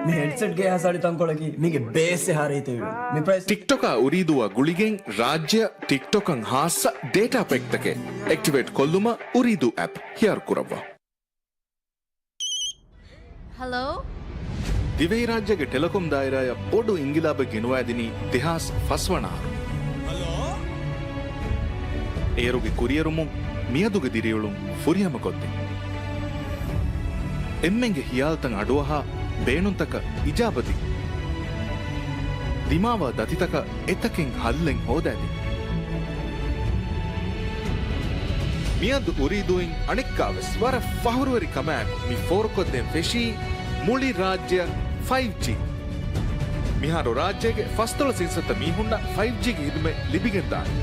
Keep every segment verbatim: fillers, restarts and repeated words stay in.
މި ހެޑްސެޓްގެ އެހާ ސަޅި ތަންކޮޅަކީ މީގެ ބޭސް އެހާ ރީތިވީ. މި ޕްރައިސް. ޓިކްޓޮކާ އުރީދޫއަށް ގުޅިގެން ރާއްޖެއަށް ޓިކްޓޮކަށް ހާއްސަ ޑޭޓާ ޕެކްތަކެއް އެކްޓިވޭޓް ކޮށްލުމަށް އުރީދޫ އެޕް ހިޔާރު ކުރައްވާ. ހަލޯ؟ ދިވެހިރާއްޖޭގެ ޓެލެކޮމް ދާއިރާއަށް ބޮޑު އިންގިލާބެއް ގެނުވައިދިނީ ދެހާސް ފަސް ވަނަ އަހަރު. އޭރުގެ ކުރިއެރުމުން މިއަދުގެ ދިރިއުޅުން ފުރިހަމަކޮށްދިން. އެންމެންގެ ހިޔާލުތައް އަޑުއަހާ، ބޭނުންތަކަށް އިޖާބަދިން. ދިމާވާ ދަތިތަކަށް އެތަކެއް ހައްލެއް ހޯދައިދިން. މިއަދު އުރީދޫއިން އަނެއްކާވެސް ވަރަށް ފަހުރުވެރި ކަމާއެކު މި ފޯރުކޮށްދޭން ފެށީ މުޅި ރާއްޖެއަށް ފައިވް ޖީ. މިހާރު ރާއްޖޭގެ ފަސްދޮޅަސް އިންސައްތަ މީހުންނަށް ފައިވް ޖީގެ ހިދުމަތް ލިބިގެންދާނެ.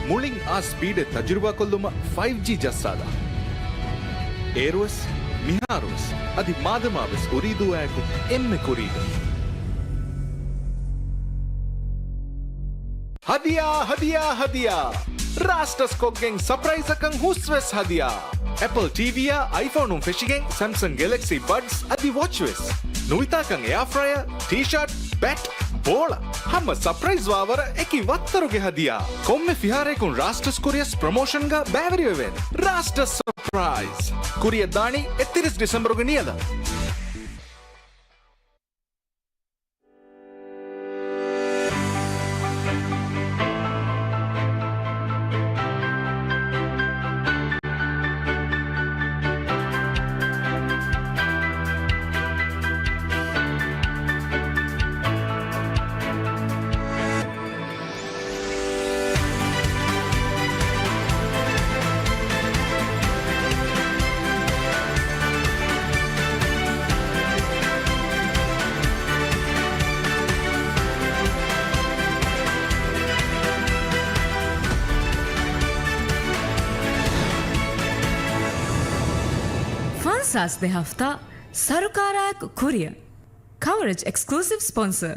މުޅިން އާ ސްޕީޑެއް ތަޖުރިބާކޮށްލުމަށް ފައިވް ޖީ ޖައްސާލާ. އޭރުވެސް، މިހާރުވެސް، އަދި މާދަމާވެސް އުރީދޫއާއެކު އެންމެ ކުރީގަ. ހަދިޔާ، ހަދިޔާ، ހަދިޔާ! ރާސްޓަސް ކޮށްގެން ސަޕްރައިޒަކަށް ހުސްވެސް ހަދިޔާ! އެޕަލް ޓީވީއާ އައިފޯނުން ފެށިގެން ސެމްސަން ގެލެކްސީ ބަޑްސް އަދި ވޮޗްވެސް. ނުވިތާކަން އެއާފްރަޔަރ، ޓީޝާޓް، ބެޓް، ބޯޅަ. ހަމަ ސަޕްރައިޒް ވާވަރަށް އެކި ވައްތަރުގެ ހަދިޔާ. ކޮންމެ ފިހާރައަކުން ރާސްޓަސް ކުރިޔަސް ޕްރޮމޯޝަންގަ ބައިވެރިވެވޭނެ. ރާސްޓަސް ސަޕްރައިޒް. ކުރިޔަށް ދާނީ އެއްތިރީސް ޑިސެމްބަރުގެ ނިޔަލަށް. ފަންސާސް ދެ ހަފްތާ ސަރުކާރާއެކު ކުރިއަށް. ކަވަރޭޖް އެކްސްކްލޫސިވް ސްޕޮންސަރ،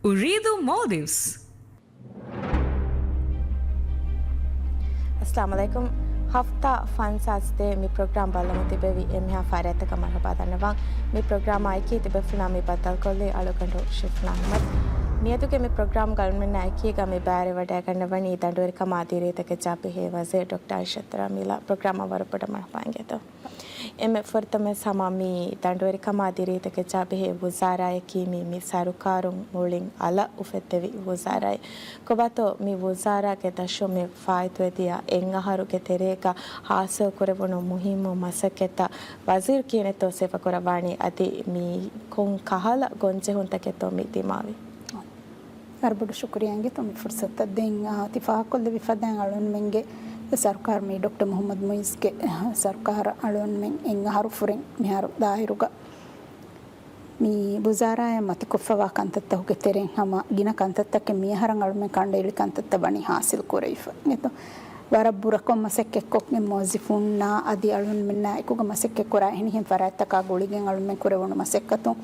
އުރީދޫ މޯލްޑިވްސް. އައްސަލާމު ޢަލައިކުމް. ހަފްތާ ފަންސާސް ދޭ މި ޕްރޮގްރާމް ބައްލަމުން ތިބެވި އެންމެހާ ފަރާތްތަކަށް މަރުޙަބާ ދަންނަވަން. މި ޕްރޮގްރާމާ އެކީ ތިބޭފުޅުންނާ މި ބައްދަލުކޮށްލީ އަޅުގަނޑު ޝިފްނާ އަޙްމަދު. މިއަދުގެ މި ޕްރޮގްރާމްގަ އަޅުގަނޑުމެންނާ އެކީގަ މި ބައިވެރިވަޑައިގަންނަވަނީ ދަނޑުވެރިކަމާ ދިރިއުޅޭތަކެއްޗާ ބެހޭ ވަޒީރު ޑޮކްޓަރ އައިޝަތު ރަމީލާ. ޕްރޮގްރާމަށް ވަރަށް ބޮޑަށް މަރުޙަބާ އިނގޭތޯ. އެންމެ ފުރަތަމަ ހަމަ މި ދަނޑުވެރިކަމާ ދިރިއުޅޭތަކެއްޗާ ބެހޭ ވުޒާރާއަކީ މީ، މި ސަރުކާރުން މުޅިން އަލަށް އުފެއްދެވި ވުޒާރާއެއް. ކޮބާތޯ މި ވުޒާރާގެ ދަށުން މި ފާއިތުވެދިޔަ އެއް އަހަރުގެ ތެރޭގަ ހާސިލް ކުރެވުނު މުހިއްމު މަސައްކަތްތައް ވަޒީރު ކިހިނެއްތޯ ސިފަކުރައްވާނީ؟ އަދި މި ކޮން ކަހަލަ ގޮންޖެހުންތަކެއްތޯ މި ދިމާވީ؟ ވަރަށް ބޮޑު ޝުކުރިއްޔާ އިނގޭތޯ މި ފުރުސަތަށް. ދެން، އާ، ތި ފާހަގަކޮށްލެވި ފަދައިން އަޅުގަނޑުމެންގެ ސަރުކާރު މި ޑޮކްޓަރ މުޙައްމަދު މުއިއްޒުގެ، އާ، ސަރުކާރަށް އަޅުގަނޑުމެން އެއް އަހަރު ފުރެން މިހާރު ދާއިރުގަ މި ވުޒާރާއަށް މަތިކޮށްފަވާ ކަންތައްތަކުގެ ތެރެއިން ހަމަ ގިނަ ކަންތައްތަކެއް މިއަހަރަށް އަޅުމެން ކަނޑައެޅި ކަންތައްތައް ވަނީ ހާސިލް ކުރެވިފަ. އިނގޭތޯ ވަރަށް ބުރަކޮށް މަސައްކަތްކޮށްގެން މުވައްޒިފުންނާ އަދި އަޅުންމެންނާ އެކުގަ މަސައްކަތްކުރާ އެހެނިހެން ފަރާތްތަކާ ގުޅިގެން އަޅުމެން ކުރެވުނު މަސައްކަތުން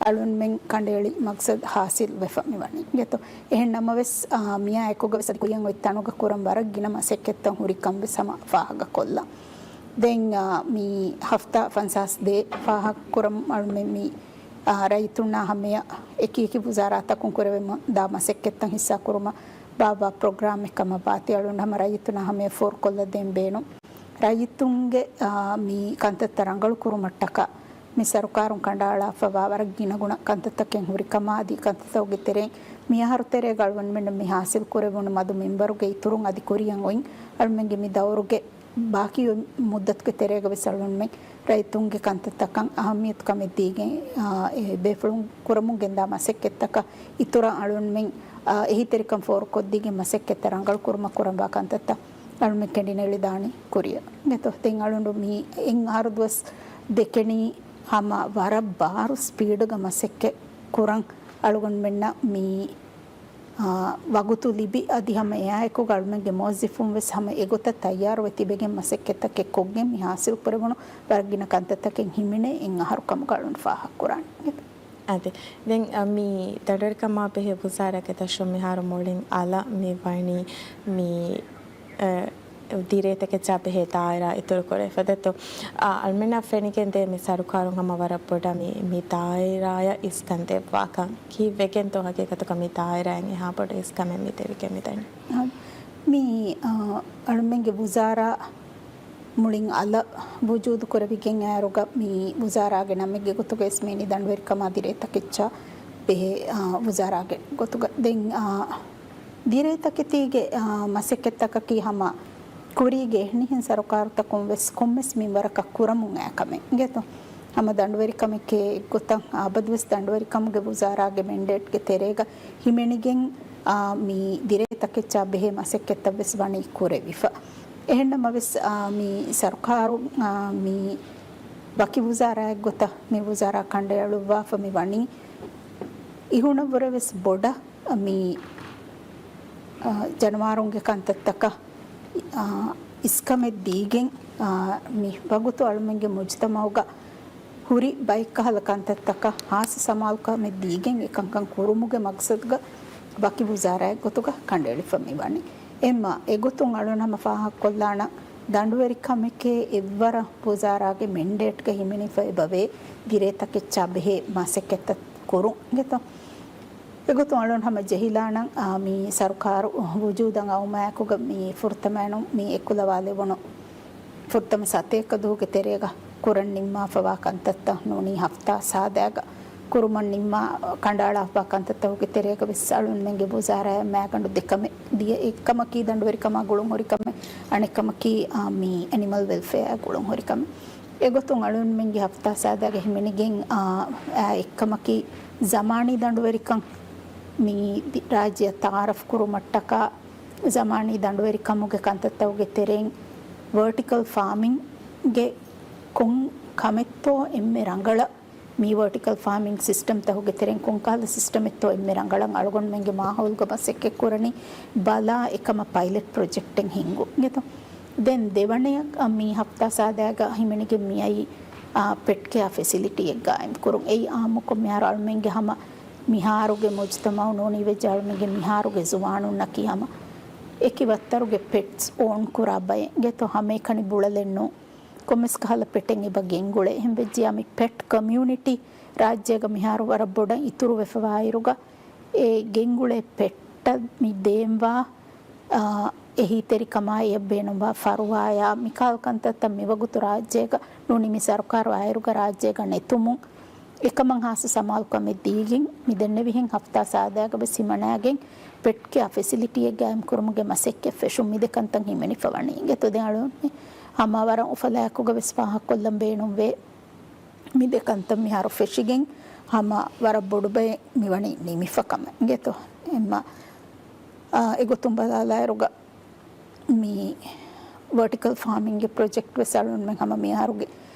އަޅުންމެން ކަނޑައެޅި މަގްސަދު ހާސިލް ވެފަ މިވަނީ. އިނގޭތޯ އެހެން ނަމަވެސް، އާ، މިއާ އެކުގަވެސް އަދި ކުރިއަށް އޮތް ތަނުގަ ކުރަން ވަރަށް ގިނަ މަސައްކަތްތައް ހުރިކަން ވެސް ހަމަ ފާހަގަކޮށްލަން. ދެން، އާ، މި ހަފްތާ ފަންސާސް ދޭ ފާހަގަކުރަމުން އަޅުމެން މި، އާ، ރައްޔިތުންނާ ހަމަޔަށް އެކި އެކި ވުޒާރާތަކުން ކުރެވެމުން ދާ މަސައްކަތްތައް ހިއްސާކުރުމަށް ބާއްވާ ޕްރޮގްރާމެއް ކަމަށް ވާތީ އަޅުގަނޑު ހަމަ ރައްޔިތުންނާ ހަމަޔަށް ފޯރުކޮށްލަދޭން ބޭނުން. ރައްޔިތުންގެ، އާ، މި ކަންތައްތައް ރަނގަޅު ކުރުމަށްޓަކާ މި ސަރުކާރުން ކަނޑައަޅާފަވާ ވަރަށް ގިނަގުނަ ކަންތައްތަކެއް ހުރިކަމާ އަދި ކަންތައްތަކުގެ ތެރެއިން މިއަހަރު ތެރޭގަ އަޅުގަނޑުމެން މި ހާސިލް ކުރެވުނު މަދު މިންވަރުގެ އިތުރުން އަދި ކުރިއަށް އޮތް އަޅުމެންގެ މި ދައުރުގެ ބާކީ މުއްދަތުގެ ތެރޭގަވެސް އަޅުންމެން ރައްޔިތުންގެ ކަންތައްތަކަށް އަހައްމިޔަތުކަމެއް ދީގެން، އާ، އެ ބޭފުޅުން ކުރަމުން ގެންދާ މަސައްކަތްތަކަށް އިތުރަށް އަޅުންމެން، އާ، އެހީތެރިކަން ފޯރުކޮށްދީގެން މަސައްކަތްތައް ރަނގަޅު ކުރުމަށް ކުރަންވާ ކަންތައްތައް އަޅުންމެން ކެނޑިނެޅިދާނީ ކުރިއަށް. އިނގޭތޯ ދެން އަޅުނޑު މި އެއް އަހަރު ދުވަސް ދެކެނީ ހަމަ ވަރަށް ބާރު ސްޕީޑުގަ މަސައްކަތް ކުރަން އަޅުގަނޑުމެންނަށް މި އާ، ވަގުތު ލިބި އަދި ހަމަ އެއާއެކުގަ އަޅުމެންގެ މުވައްޒިފުން ވެސް ހަމަ އެގޮތަށް ތައްޔާރުވެ ތިބެގެން މަސައްކަތްތަކެއް ކޮށްގެން މި ހާސިލް ކުރެވުނު ވަރަށް ގިނަ ކަންތައްތަކެއް ހިމެނޭ އެއް އަހަރު ކަމުގަ އަޅުން ފާހަގަ ކުރާނެ. އަދި ދެން، އަ، މި ދަނޑުވެރިކަމާ ބެހޭ ވުޒާރާގެ ދަށުން މިހާރު މުޅިން އަލަށް މި ވަނީ މި، އަ، ދިރޭތަކެއްޗާ ބެހޭ ދާއިރާ އިތުރު ކުރެވިފަ ދެއްތޯ. އާ، އަޅުމެންނަށް ފެނިގެން ދޭ މި ސަރުކާރުން ހަމަ ވަރަށް ބޮޑަށް މި، މި ދާއިރާއަށް އިސްކަން ދެއްވާކަން. ކީއްވެގެންތޯ ހަގީގަތުގަ މި ދާއިރާއިން އެހާ ބޮޑު އިސްކަމެއް މި ދެވިގެން މިދަނީ؟ މި، އާ، އަޅުމެންގެ ވުޒާރާ މުޅިން އަލަށް ވުޖޫދު ކުރެވިގެން އައިރުގަ މި ވުޒާރާގެ ނަމެއްގެ ގޮތުގަ އިސް މި ދަނޑުވެރިކަމާ ދިރޭތަކެއްޗާ ބެހޭ، އާ، ވުޒާރާގެ ގޮތުގަ. ދެން، އާ، ދިރޭތަކެތީގެ، އާ، މަސައްކަތްތަކަކީ ހަމަ ކުރީގެ އެހެނިހެން ސަރުކާރުތަކުން ވެސް ކޮންމެސް މިންވަރަކަށް ކުރަމުން އައި ކަމެއް އިނގޭތޯ. ހަމަ ދަނޑުވެރިކަމެކޭ އެއްގޮތަށް އަބަދުވެސް ދަނޑުވެރިކަމުގެ ވުޒާރާގެ މެންޑޭޓްގެ ތެރޭގަ ހިމެނިގެން، އާ، މި ދިރޭތަކެއްޗާ ބެހޭ މަސައްކަތްތައް ވެސް ވަނީ ކުރެވިފަ. އެހެންނަމަވެސް، އާ، މި ސަރުކާރު، އާ، މި ވަކި ވުޒާރާއެއްގޮތަށް މި ވުޒާރާ ކަނޑައެޅުއްވާފަ މި ވަނީ އިހުނަށްވުރެ ވެސް ބޮޑަށް މި، އާ، ޖަނަވާރުންގެ ކަންތައްތަކަށް، އާ، އިސްކަމެއް ދީގެން، އާ، މި ވަގުތު އަޅުމެންގެ މުޖުތަމަޢުގަ ހުރި ބައެއްކަހަލަ ކަންތައްތަކަށް ހާއްސަ ސަމާލުކަމެއް ދީގެން އެކަންކަން ކުރުމުގެ މަގްސަދުގަ ވަކި ވުޒާރާއެއް ގޮތުގަ ކަނޑައެޅިފަ މިވަނީ. އެމަ އެގޮތުން އަޅުން ހަމަ ފާހަގަކޮށްލާނަ ދަނޑުވެރިކަމެކޭ އެއްވަރަށް ވުޒާރާގެ މެންޑޭޓްގަ ހިމެނިފަ އެބަވޭ ދިރޭތަކެއްޗާ ބެހޭ މަސައްކަތްތައް ކުރުން އިނގޭތޯ. އެގޮތުން އަޅުން ހަމަ ޖެހިލާނަން، އާ، މި ސަރުކާރު ވުޖޫދަށް އައުމާއެކުގަ މި ފުރަތަމައިނު މި އެކުލަވާލެވުނު ފުރަތަމަ ސަތޭކަ ދުވަހުގެ ތެރޭގަ ކުރަން ނިންމާފަވާ ކަންތައްތައް ނޫނީ ހަފްތާ ސާދައިގަ ކުރުމަށް ނިންމާ ކަނޑައަޅާފަވާ ކަންތައްތަކުގެ ތެރޭގަ ވެސް އަޅުންމެންގެ ވުޒާރާއަށް މައިގަނޑު ދެ ކަމެއް ދިޔަ، އެއްކަމަކީ ދަނޑުވެރިކަމާ ގުޅުންހުރި ކަމެއް، އަނެއްކަމަކީ، އާ، މި އެނިމަލް ވެލްފެއާ ގުޅުންހުރި ކަމެއް. އެގޮތުން އަޅުންމެންގެ ހަފްތާ ސާދައިގަ ހިމެނިގެން، އާ، އާ، އެއްކަމަކީ ޒަމާނީ ދަނޑުވެރިކަން މި ދި-، ރާއްޖެއަށް ތަޢާރަފް ކުރުމަށްޓަކާ ޒަމާނީ ދަނޑުވެރިކަމުގެ ކަންތައްތަކުގެ ތެރެއިން ވަރޓިކަލް ފާމިންގެ ކޮން ކަމެއްތޯ އެންމެ ރަނގަޅަށް، މި ވަރޓިކަލް ފާމިން ސިސްޓަމްތަކުގެ ތެރެއިން ކޮންކަހަލަ ސިސްޓަމެއްތޯ އެންމެ ރަނގަޅަށް އަޅުގަނޑުމެންގެ މާހައުލުގަ މަސައްކަތް ކުރަނީ ބަލާ އެކަމަށް ޕައިލެޓް ޕްރޮޖެކްޓެއް ހިންގުން އިނގޭތޯ. ދެން ދެވަނަޔަށް މި ހަފްތާ ސާދައިގަ ހިމެނިގެން މިއައީ، އާ، ޕެޓް ކެއާ ފެސިލިޓީއެއް ގާއިމް ކުރުން. އެއީ އާއްމުކޮށް މިހާރު އަޅުމެންގެ ހަމަ މިހާރުގެ މުޖުތަމައު ނޫނީ ވެއްޖެ އަޅުމެންގެ މިހާރުގެ ޒުވާނުންނަކީ ހަމަ އެކި ވައްތަރުގެ ޕެޓްސް އޯން ކުރާ ބައެއް އިނގޭތޯ. ހަމައެކަނި ބުޅަލެއް ނޫން. ކޮންމެސް ކަހަލަ ޕެޓެއް އެބަ ގެންގުޅޭ. އެހެން ވެއްޖިއްޔާ މި ޕެޓް ކޮމިއުނިޓީ ރާއްޖޭގަ މިހާރު ވަރަށް ބޮޑަށް އިތުރުވެފަވާއިރުގަ، އެ ގެންގުޅޭ ޕެޓް މި ދޭންވާ، އާ، އެހީތެރިކަމާ އެޔަށް ބޭނުންވާ ފަރުވާޔާ މިކަހަލަ ކަންތައްތައް މިވަގުތު ރާއްޖޭގަ ނޫނީ މި ސަރުކާރު އާއިރުގަ ރާއްޖޭގަ ނެތުމުން އެކަމަށް ހާއްސަ ސަމާލުކަމެއް ދީގެން މި ދެންނެވިހެން ހަފްތާ ސާދައިގަ ވެސް ހިމަނައިގެން ޕެޓް ކެއާ ފެސިލިޓީއެއް ގާއިމް ކުރުމުގެ މަސައްކަތް ފެށުން. މި ދެ ކަންތައް ހިމެނިފަ ވަނީ އިނގޭތޯ. ދެން އަޅުގަނޑު ހަމަ ވަރަށް އުފަލާއެކުގަ ވެސް ފާހަގަކޮށްލަން ބޭނުންވޭ. މި ދެ ކަންތައް މިހާރު ފެށިގެން ހަމަ ވަރަށް ބޮޑު ބައެއް މިވަނީ ނިމިފަ ކަމަށް އިނގޭތޯ. އެމަ، އާ، އެގޮތުން ބަލާލާއިރުގަ މި ވަރޓިކަލް ފާމިންގެ ޕްރޮޖެކްޓް ވެސް އަޅުންމެން ހަމަ މިހާރުގެ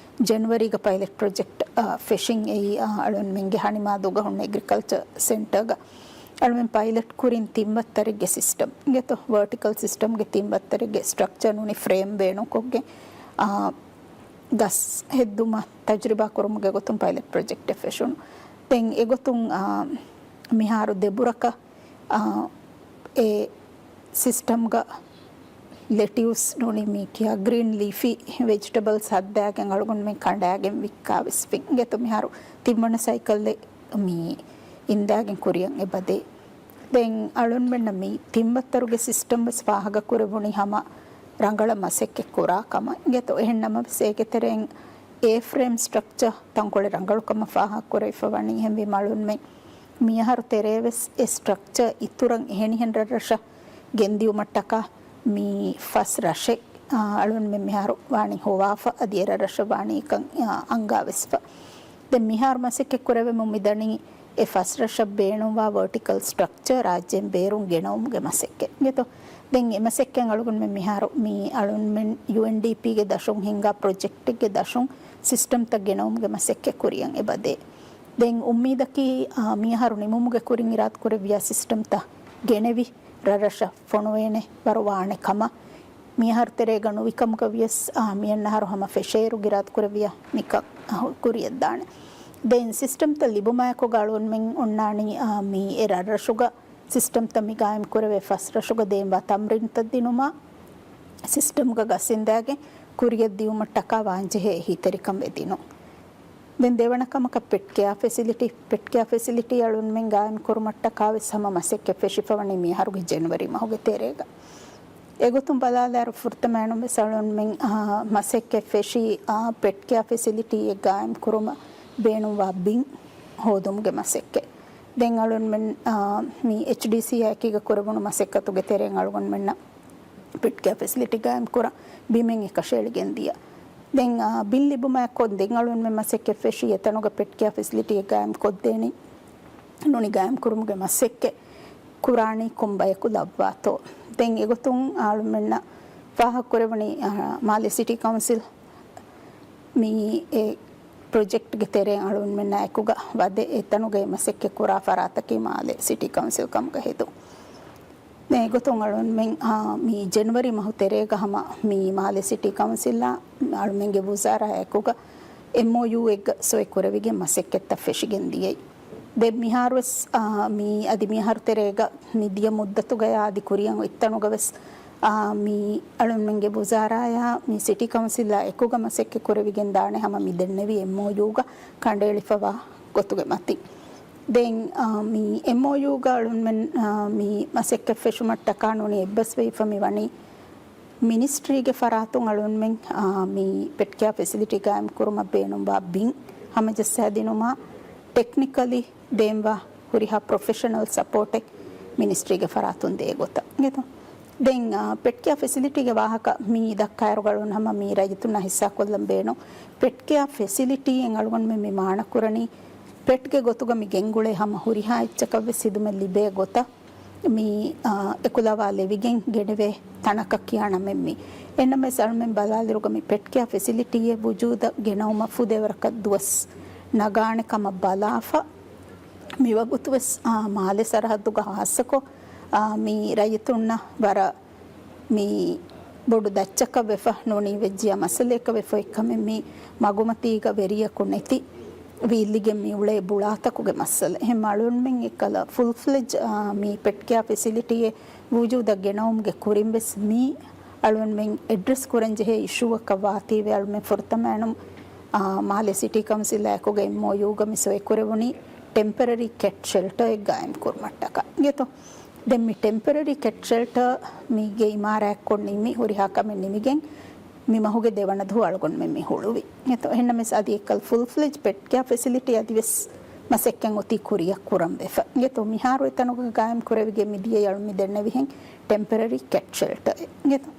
ޖެނުއަރީގަ ޕައިލެޓް ޕްރޮޖެކްޓް، އާ، ފެށިން. އެއީ، އާ، އަޅުންމެންގެ ހަނިމާ ދޮގަހުން އެގްރިކަލްޗަރ ސެންޓަރގަ އަޅުމެން ޕައިލެޓް ކުރިން ތިން ވައްތަރެއްގެ ސިސްޓަމް އިނގޭތޯ. ވަރޓިކަލް ސިސްޓަމްގެ ތިން ވައްތަރެއްގެ ސްޓްރަކްޗަރ ނޫނީ ފްރޭމް ބޭނުންކޮށްގެން، އާ، ގަސް ހެއްދުމަށް ތަޖުރިބާ ކުރުމުގެ ގޮތުން ޕައިލެޓް ޕްރޮޖެކްޓެއް ފެށުނު. ދެން އެގޮތުން، އާ، މިހާރު ދެބުރަކަށް، އާ، އެ ސިސްޓަމްގަ ލެޓިއުސް ނޫނީ މީ ކިޔާ ގްރީން ލީފީ ވެޖިޓަބަލްސް ހައްދާގެން އަޅުގަނޑުމެން ކަނޑާގެން ވިއްކާ ވެސް ފިން. އިނގޭތޯ މިހާރު ތިންވަނަ ސައިކަލްއެއް މި އިންދާގެން ކުރިއަށް އެބަދޭ. ދެން އަޅުންމެންނަށް މި ތިން ވައްތަރުގެ ސިސްޓަމް ވެސް ފާހަގަކުރެވުނީ ހަމަ ރަނގަޅަށް މަސައްކަތް ކުރާ ކަމަށް. އިނގޭތޯ އެހެން ނަމަވެސް އޭގެ ތެރެއިން އޭ ފްރޭމް ސްޓްރަކްޗަރ ތަންކޮޅެއް ރަނގަޅު ކަމަށް ފާހަގަކުރެވިފަ ވަނީ. އެހެންވީމަ އަޅުންމެން މިއަހަރު ތެރޭ ވެސް އެ ސްޓްރަކްޗަރ އިތުރަށް އެހެނިހެން ރަށްރަށަށް ގެންދިއުމަށްޓަކާ މި ފަސް ރަށެއް، އާ، އަޅުންމެން މިހާރު ވާނީ ހޮވާފަ އަދި އެ ރަށްރަށަށް ވާނީ އެކަން، އާ، އަންގާވެސްފަ. ދެން މިހާރު މަސައްކަތް ކުރެވެމުން މިދަނީ އެ ފަސް ރަށަށް ބޭނުންވާ ވަރޓިކަލް ސްޓްރަކްޗަރ ރާއްޖޭން ބޭރުން ގެނައުމުގެ މަސައްކަތް. އިނގޭތޯ ދެން އެ މަސައްކަތް އަޅުގަނޑުމެން މިހާރު މި އަޅުންމެން ޔޫއެންޑީޕީގެ ދަށުން ހިންގާ ޕްރޮޖެކްޓެއްގެ ދަށުން ސިސްޓަމްތައް ގެނައުމުގެ މަސައްކަތް ކުރިއަށް އެބަދޭ. ދެން އުއްމީދަކީ، އާ، މިއަހަރު ނިމުމުގެ ކުރިން އިރާދަކުރެއްވިޔާ ސިސްޓަމްތައް ގެނެވި ރަށްރަށަށް ފޮނުވޭނެ ވަރު ވާނެ ކަމަށް. މިއަހަރު ތެރޭގަ ނުވިކަމުގަ ވިޔަސް، އާ، މިއަންނަ އަހަރު ހަމަ ފެށޭއިރު އިރާދަކުރެއްވިޔާ މިކަން، އާ، ކުރިއަށްދާނެ. ދެން ސިސްޓަމްތައް ލިބުމާއެކުގަ އަޅުންމެން އޮންނާނީ، އާ، މި އެ ރަށްރަށުގަ ސިސްޓަމްތައް މި ގާއިމް ކުރެވޭ ފަސް ރަށުގަ ދޭންވާ ތަމްރީންތައް ދިނުމާ، ސިސްޓަމްގަ ގަސްއިންދާގެން ކުރިއަށް ދިއުމަށްޓަކާ ވާންޖެހޭ އެހީތެރިކަން ވެދިނުން. ދެން ދެވަނަ ކަމަކަށް ޕެޓް ކެއާ ފެސިލިޓީ، ޕެޓް ކެއާ ފެސިލިޓީ އަޅުންމެން ގާއިމް ކުރުމަށްޓަކާ ވެސް ހަމަ މަސައްކަތް ފެށިފަވަނީ މިއަހަރުގެ ޖެނުއަރީ މަހުގެ ތެރޭގަ. އެގޮތުން ބަލާލާއިރު ފުރަތަމައިނުން ވެސް އަޅުންމެން، އާ، މަސައްކަތް ފެށީ، އާ، ޕެޓް ކެއާ ފެސިލިޓީއެއް ގާއިމް ކުރުމަށް ބޭނުންވާ ބިން ހޯދުމުގެ މަސައްކަތް. ދެން އަޅުންމެން، އާ، މި އެޗްޑީސީ އެކީގަ ކުރެވުނު މަސައްކަތުގެ ތެރެއިން އަޅުގަނޑުމެންނަށް ޕެޓް ކެއާ ފެސިލިޓީ ގާއިމް ކުރަން ބިމެއް އެކަށައެޅިގެން ދިޔަ. ދެން، އާ، ބިން ލިބުމާއެކު ދެން އަޅުންމެން މަސައްކަތް ފެށީ އެތަނުގަ ޕެޓް ކެއާ ފެސިލިޓީއެއް ގާއިމް ކޮށްދޭނީ ނޫނީ ގާއިމް ކުރުމުގެ މަސައްކަތް ކުރާނީ ކޮން ބަޔަކު ލައްވާތޯ. ދެން އެގޮތުން އަޅުމެންނަށް ފާހަގަކުރެވުނީ، އާ، މާލެ ސިޓީ ކައުންސިލް މި އެ ޕްރޮޖެކްޓްގެ ތެރެއިން އަޅުންމެންނާ އެކުގަ ވަދެ އެތަނުގައި މަސައްކަތް ކުރާ ފަރާތަކީ މާލެ ސިޓީ ކައުންސިލް ކަމުގަ ހެދުން. ދެން އެގޮތުން އަޅުންމެން، އާ، މި ޖެނުއަރީ މަހު ތެރޭގަ ހަމަ މި މާލެ ސިޓީ ކައުންސިލްއާ އަޅުމެންގެ ވުޒާރާ އެކުގަ އެމްއޯޔޫއެއްގަ ސޮއި ކުރެވިގެން މަސައްކަތްތައް ފެށިގެން ދިޔައީ. ދެން މިހާރުވެސް، އާ، މި އަދި މިއަހަރު ތެރޭގަ މި ދިޔަ މުއްދަތުގަޔާ އަދި ކުރިއަށް އޮތްތަނުގަ ވެސް، އާ، މި އަޅުންމެންގެ ވުޒާރާޔާ މި ސިޓީ ކައުންސިލްއާ އެކުގަ މަސައްކަތް ކުރެވިގެން ދާނެ ހަމަ މި ދެންނެވި އެމްއޯޔޫގަ ކަނޑައެޅިފަވާ ގޮތުގެ މަތިން. ދެން، އާ، މި އެމްއޯޔޫގަ އަޅުންމެން، އާ، މި މަސައްކަތް ފެށުމަށްޓަކާ ނޫނީ އެއްބަސްވެވިފަ މި ވަނީ މިނިސްޓްރީގެ ފަރާތުން އަޅުންމެން، އާ، މި ޕެޓް ކެއާ ފެސިލިޓީ ގާއިމް ކުރުމަށް ބޭނުންވާ ބިން ހަމަޖައްސާދިނުމާ، ޓެކްނިކަލީ ދޭންވާ ހުރިހާ ޕްރޮފެޝަނަލް ސަޕޯޓެއް މިނިސްޓްރީގެ ފަރާތުން ދޭ ގޮތަށް. އިނގޭތޯ؟ ދެން، އާ، ޕެޓް ކެއާ ފެސިލިޓީގެ ވާހަކަ މި ދައްކާއިރު އަޅުން ހަމަ މި ރައްޔިތުންނާ ހިއްސާކޮށްލަން ބޭނުން. ޕެޓް ކެއާ ފެސިލިޓީއިން އަޅުގަނޑުމެން މި މާނަކުރަނީ ޕެޓްގެ ގޮތުގަ މި ގެންގުޅޭ ހަމަ ހުރިހާ އެއްޗަކަށްވެސް ހިދުމަތް ލިބޭ ގޮތަށް. މި، އާ، އެކުލަވާލެވިގެން ގެނެވޭ ތަނަކަށް ކިޔާ ނަމެއް މި. އެންނަމެސް އަޅުމެން ބަލާލިރުގަ މި ޕެޓް ކެއާ ފެސިލިޓީއެއް ވުޖޫދަށް ގެނައުމަށް ފުދޭވަރަކަށް ދުވަސް ނަގާނެ ކަމަށް ބަލާފަ، މިވަގުތުވެސް، އާ، މާލެ ސަރަހައްދުގަ ހާއްސަކޮށް، އާ، މި ރައްޔިތުންނަށް ވަރަށް މި ބޮޑު ދައްޗަކަށް ވެފަ ނޫނީ ވެއްޖިޔާ މައްސަލައަކަށް ވެފަ އޮތްކަމެއް މި މަގުމަތީގަ ވެރިޔަކު ނެތި ވީއްލިގެން މި އުޅޭ ބުޅާތަކުގެ މައްސަލަ. އެހެން އަޅުންމެން އެއްކަލަ ފުލް ފްލެޖް، އާ، މި ޕެޓް ކެއާ ފެސިލިޓީއެއް ވުޖޫދަށް ގެނައުމުގެ ކުރިން ވެސް މި އަޅުންމެން އެޑްރެސް ކުރަން ޖެހޭ އިޝޫއަކަށް ވާތީވެ އަޅުމެން ފުރަތަމައިނުން، އާ، މާލެ ސިޓީ ކައުންސިލާ އެކުގަ އެމްއޯޔޫގަ މި ސޮއި ކުރެވުނީ ޓެމްޕަރަރީ ކެޓް ޝެލްޓަރެއް ގާއިމް ކުރުމަށްޓަކާ. އިނގޭތޯ؟ ދެން މި ޓެމްޕަރަރީ ކެޓް ޝެލްޓަރ މީގެ އިމާރާތްކޮށް ނިމި ހުރިހާ ކަމެއް ނިމިގެން މި މަހުގެ ދެވަނަ ދުވަހު އަޅުގަނޑުމެން މި ހުޅުވި. އެތޯ، އެހެންނަމަވެސް އަދި އެއްކަލަ ފުލް ފްލެޖް ޕެޓް ކެއާ ފެސިލިޓީ އަދިވެސް މަސައްކަތް އޮތީ ކުރިއަށް ކުރަން ވެފަ. އެތޯ، މިހާރު އެތަނުގަ ގާއިމް ކުރެވިގެން މި ދިޔައީ އަޅު މި ދެންނެވިހެން ޓެމްޕަރަރީ ކެޓް ޝެލްޓަރ. އެތޯ،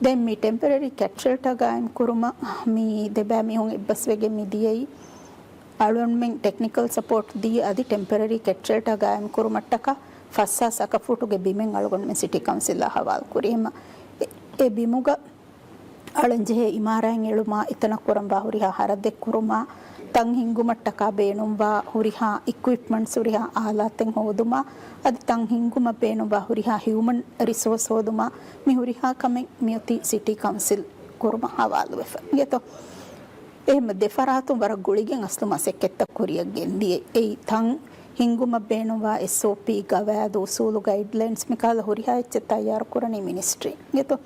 ދެން މި ޓެމްޕަރަރީ ކެޓް ޝެލްޓަރ ގާއިމް ކުރުމަށް މި ދެބައި މީހުން އެއްބަސްވެގެން މި ދިޔައީ އަޅުންމެން ޓެކްނިކަލް ސަޕޯޓް ދީ އަދި ޓެމްޕަރަރީ ކެޓް ޝެލްޓަރ ގާއިމް ކުރުމަށްޓަކާ ފަސް ހާސް އަކަފޫޓުގެ ބިމެއް އަޅުގަނޑުމެން ސިޓީ ކައުންސިލްއާ ހަވާލު ކުރީމަ، އެ، އެ ބިމުގަ އަޅަންޖެހޭ އިމާރާތް އެޅުމާ، އެތަނަށް ކުރަންވާ ހުރިހާ ހަރަދެއް ކުރުމާ، ތަން ހިންގުމަށްޓަކާ ބޭނުންވާ ހުރިހާ އިކްއިޕްމަންޓްސް، ހުރިހާ އާލާތެއް ހޯދުމާ، އަދި ތަން ހިންގުމަށް ބޭނުންވާ ހުރިހާ ހިއުމަން ރިސޯސް ހޯދުމާ، މި ހުރިހާ ކަމެއް މިއޮތީ ސިޓީ ކައުންސިލް ކުރުމަށް ހަވާލުވެފަ. އިނގޭތޯ؟ އެހެންމެ ދެ ފަރާތުން ވަރަށް ގުޅިގެން އަސްލު މަސައްކަތްތައް ކުރިއަށް ގެންދިޔަ. އެއީ ތަން ހިންގުމަށް ބޭނުންވާ އެސްއޯޕީ، ގަވާއިދު، އުސޫލު، ގައިޑްލައިންސް މިކަހަލަ ހުރިހާ އެއްޗެއް ތައްޔާރު ކުރަނީ މިނިސްޓްރީ. އިނގޭތޯ؟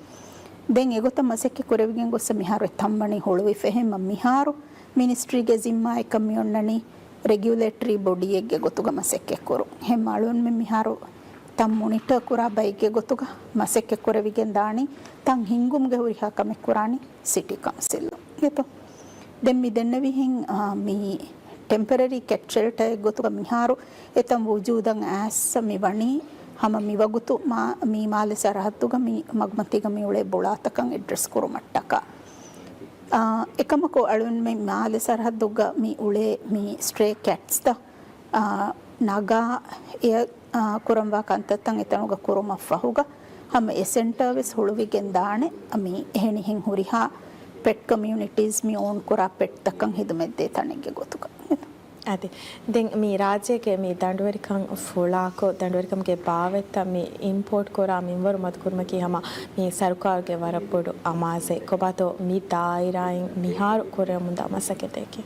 ދެން އެގޮތަށް މަސައްކަތް ކުރެވިގެން ގޮއްސަ މިހާރު އެ ތަން ވަނީ ހުޅުވިފަ. އެހެންމަ މިހާރު މިނިސްޓްރީގެ ޒިންމާއަކަށް މިއޮންނަނީ ރެގިއުލޭޓަރީ ބޮޑީއެއްގެ ގޮތުގަ މަސައްކަތް ކުރުން. އެހެންމަ އަޅުންމެން މިހާރު ތަން މޮނިޓަރ ކުރާ ބައެއްގެ ގޮތުގަ މަސައްކަތް ކުރެވިގެން ދާނީ ތަން ހިންގުމުގެ ހުރިހާ ކަމެއް ކުރާނީ ސިޓީ ކައުންސިލް. އިނގޭތޯ؟ ދެން މި ދެންނެވިހެން، އާ، މި ޓެމްޕަރަރީ ކެޓް ޝެލްޓަރެއް ގޮތުގަ މިހާރު އެތަން ވުޖޫދަށް އައިސް މި ވަނީ ހަމަ މިވަގުތު މާ-، މި މާލެ ސަރަހައްދުގަ މި މަގުމަތީގަ މި އުޅޭ ބުޅާތަކަށް އެޑްރެސް ކުރުމަށްޓަކާ. އާ، އެކަމަކު އަޅުންމެ މާލެ ސަރަހައްދުގަ މި އުޅޭ މި ސްޓްރޭ ކެޓްސްތައް، އާ، ނަގާ އެ އާ، ކުރަންވާ ކަންތައްތައް އެތަނުގަ ކުރުމަށްފަހުގަ ހަމަ އެ ސެންޓަރ ވެސް ހުޅުވިގެން ދާނެ. މި އެހެނިހެން ހުރިހާ ޕެޓް ކޮމިއުނިޓީސް މި އޯން ކުރާ ޕެޓްތަކަށް ހިދުމަތްދޭ ތަނެއްގެ ގޮތުގަ. އަދި ދެން މި ރާއްޖޭގެ މި ދަނޑުވެރިކަން ފުޅާކޮށް، ދަނޑުވެރިކަމުގެ ބާވަތްތައް މި އިމްޕޯޓް ކުރާ މިންވަރު މަދުކުރުމަކީ ހަމަ މި ސަރުކާރުގެ ވަރަށް ބޮޑު އަމާޒެއް. ކޮބާތޯ މި ދާއިރާއިން މިހާރު ކުރެވެމުންދާ މަސައްކަތަކީ؟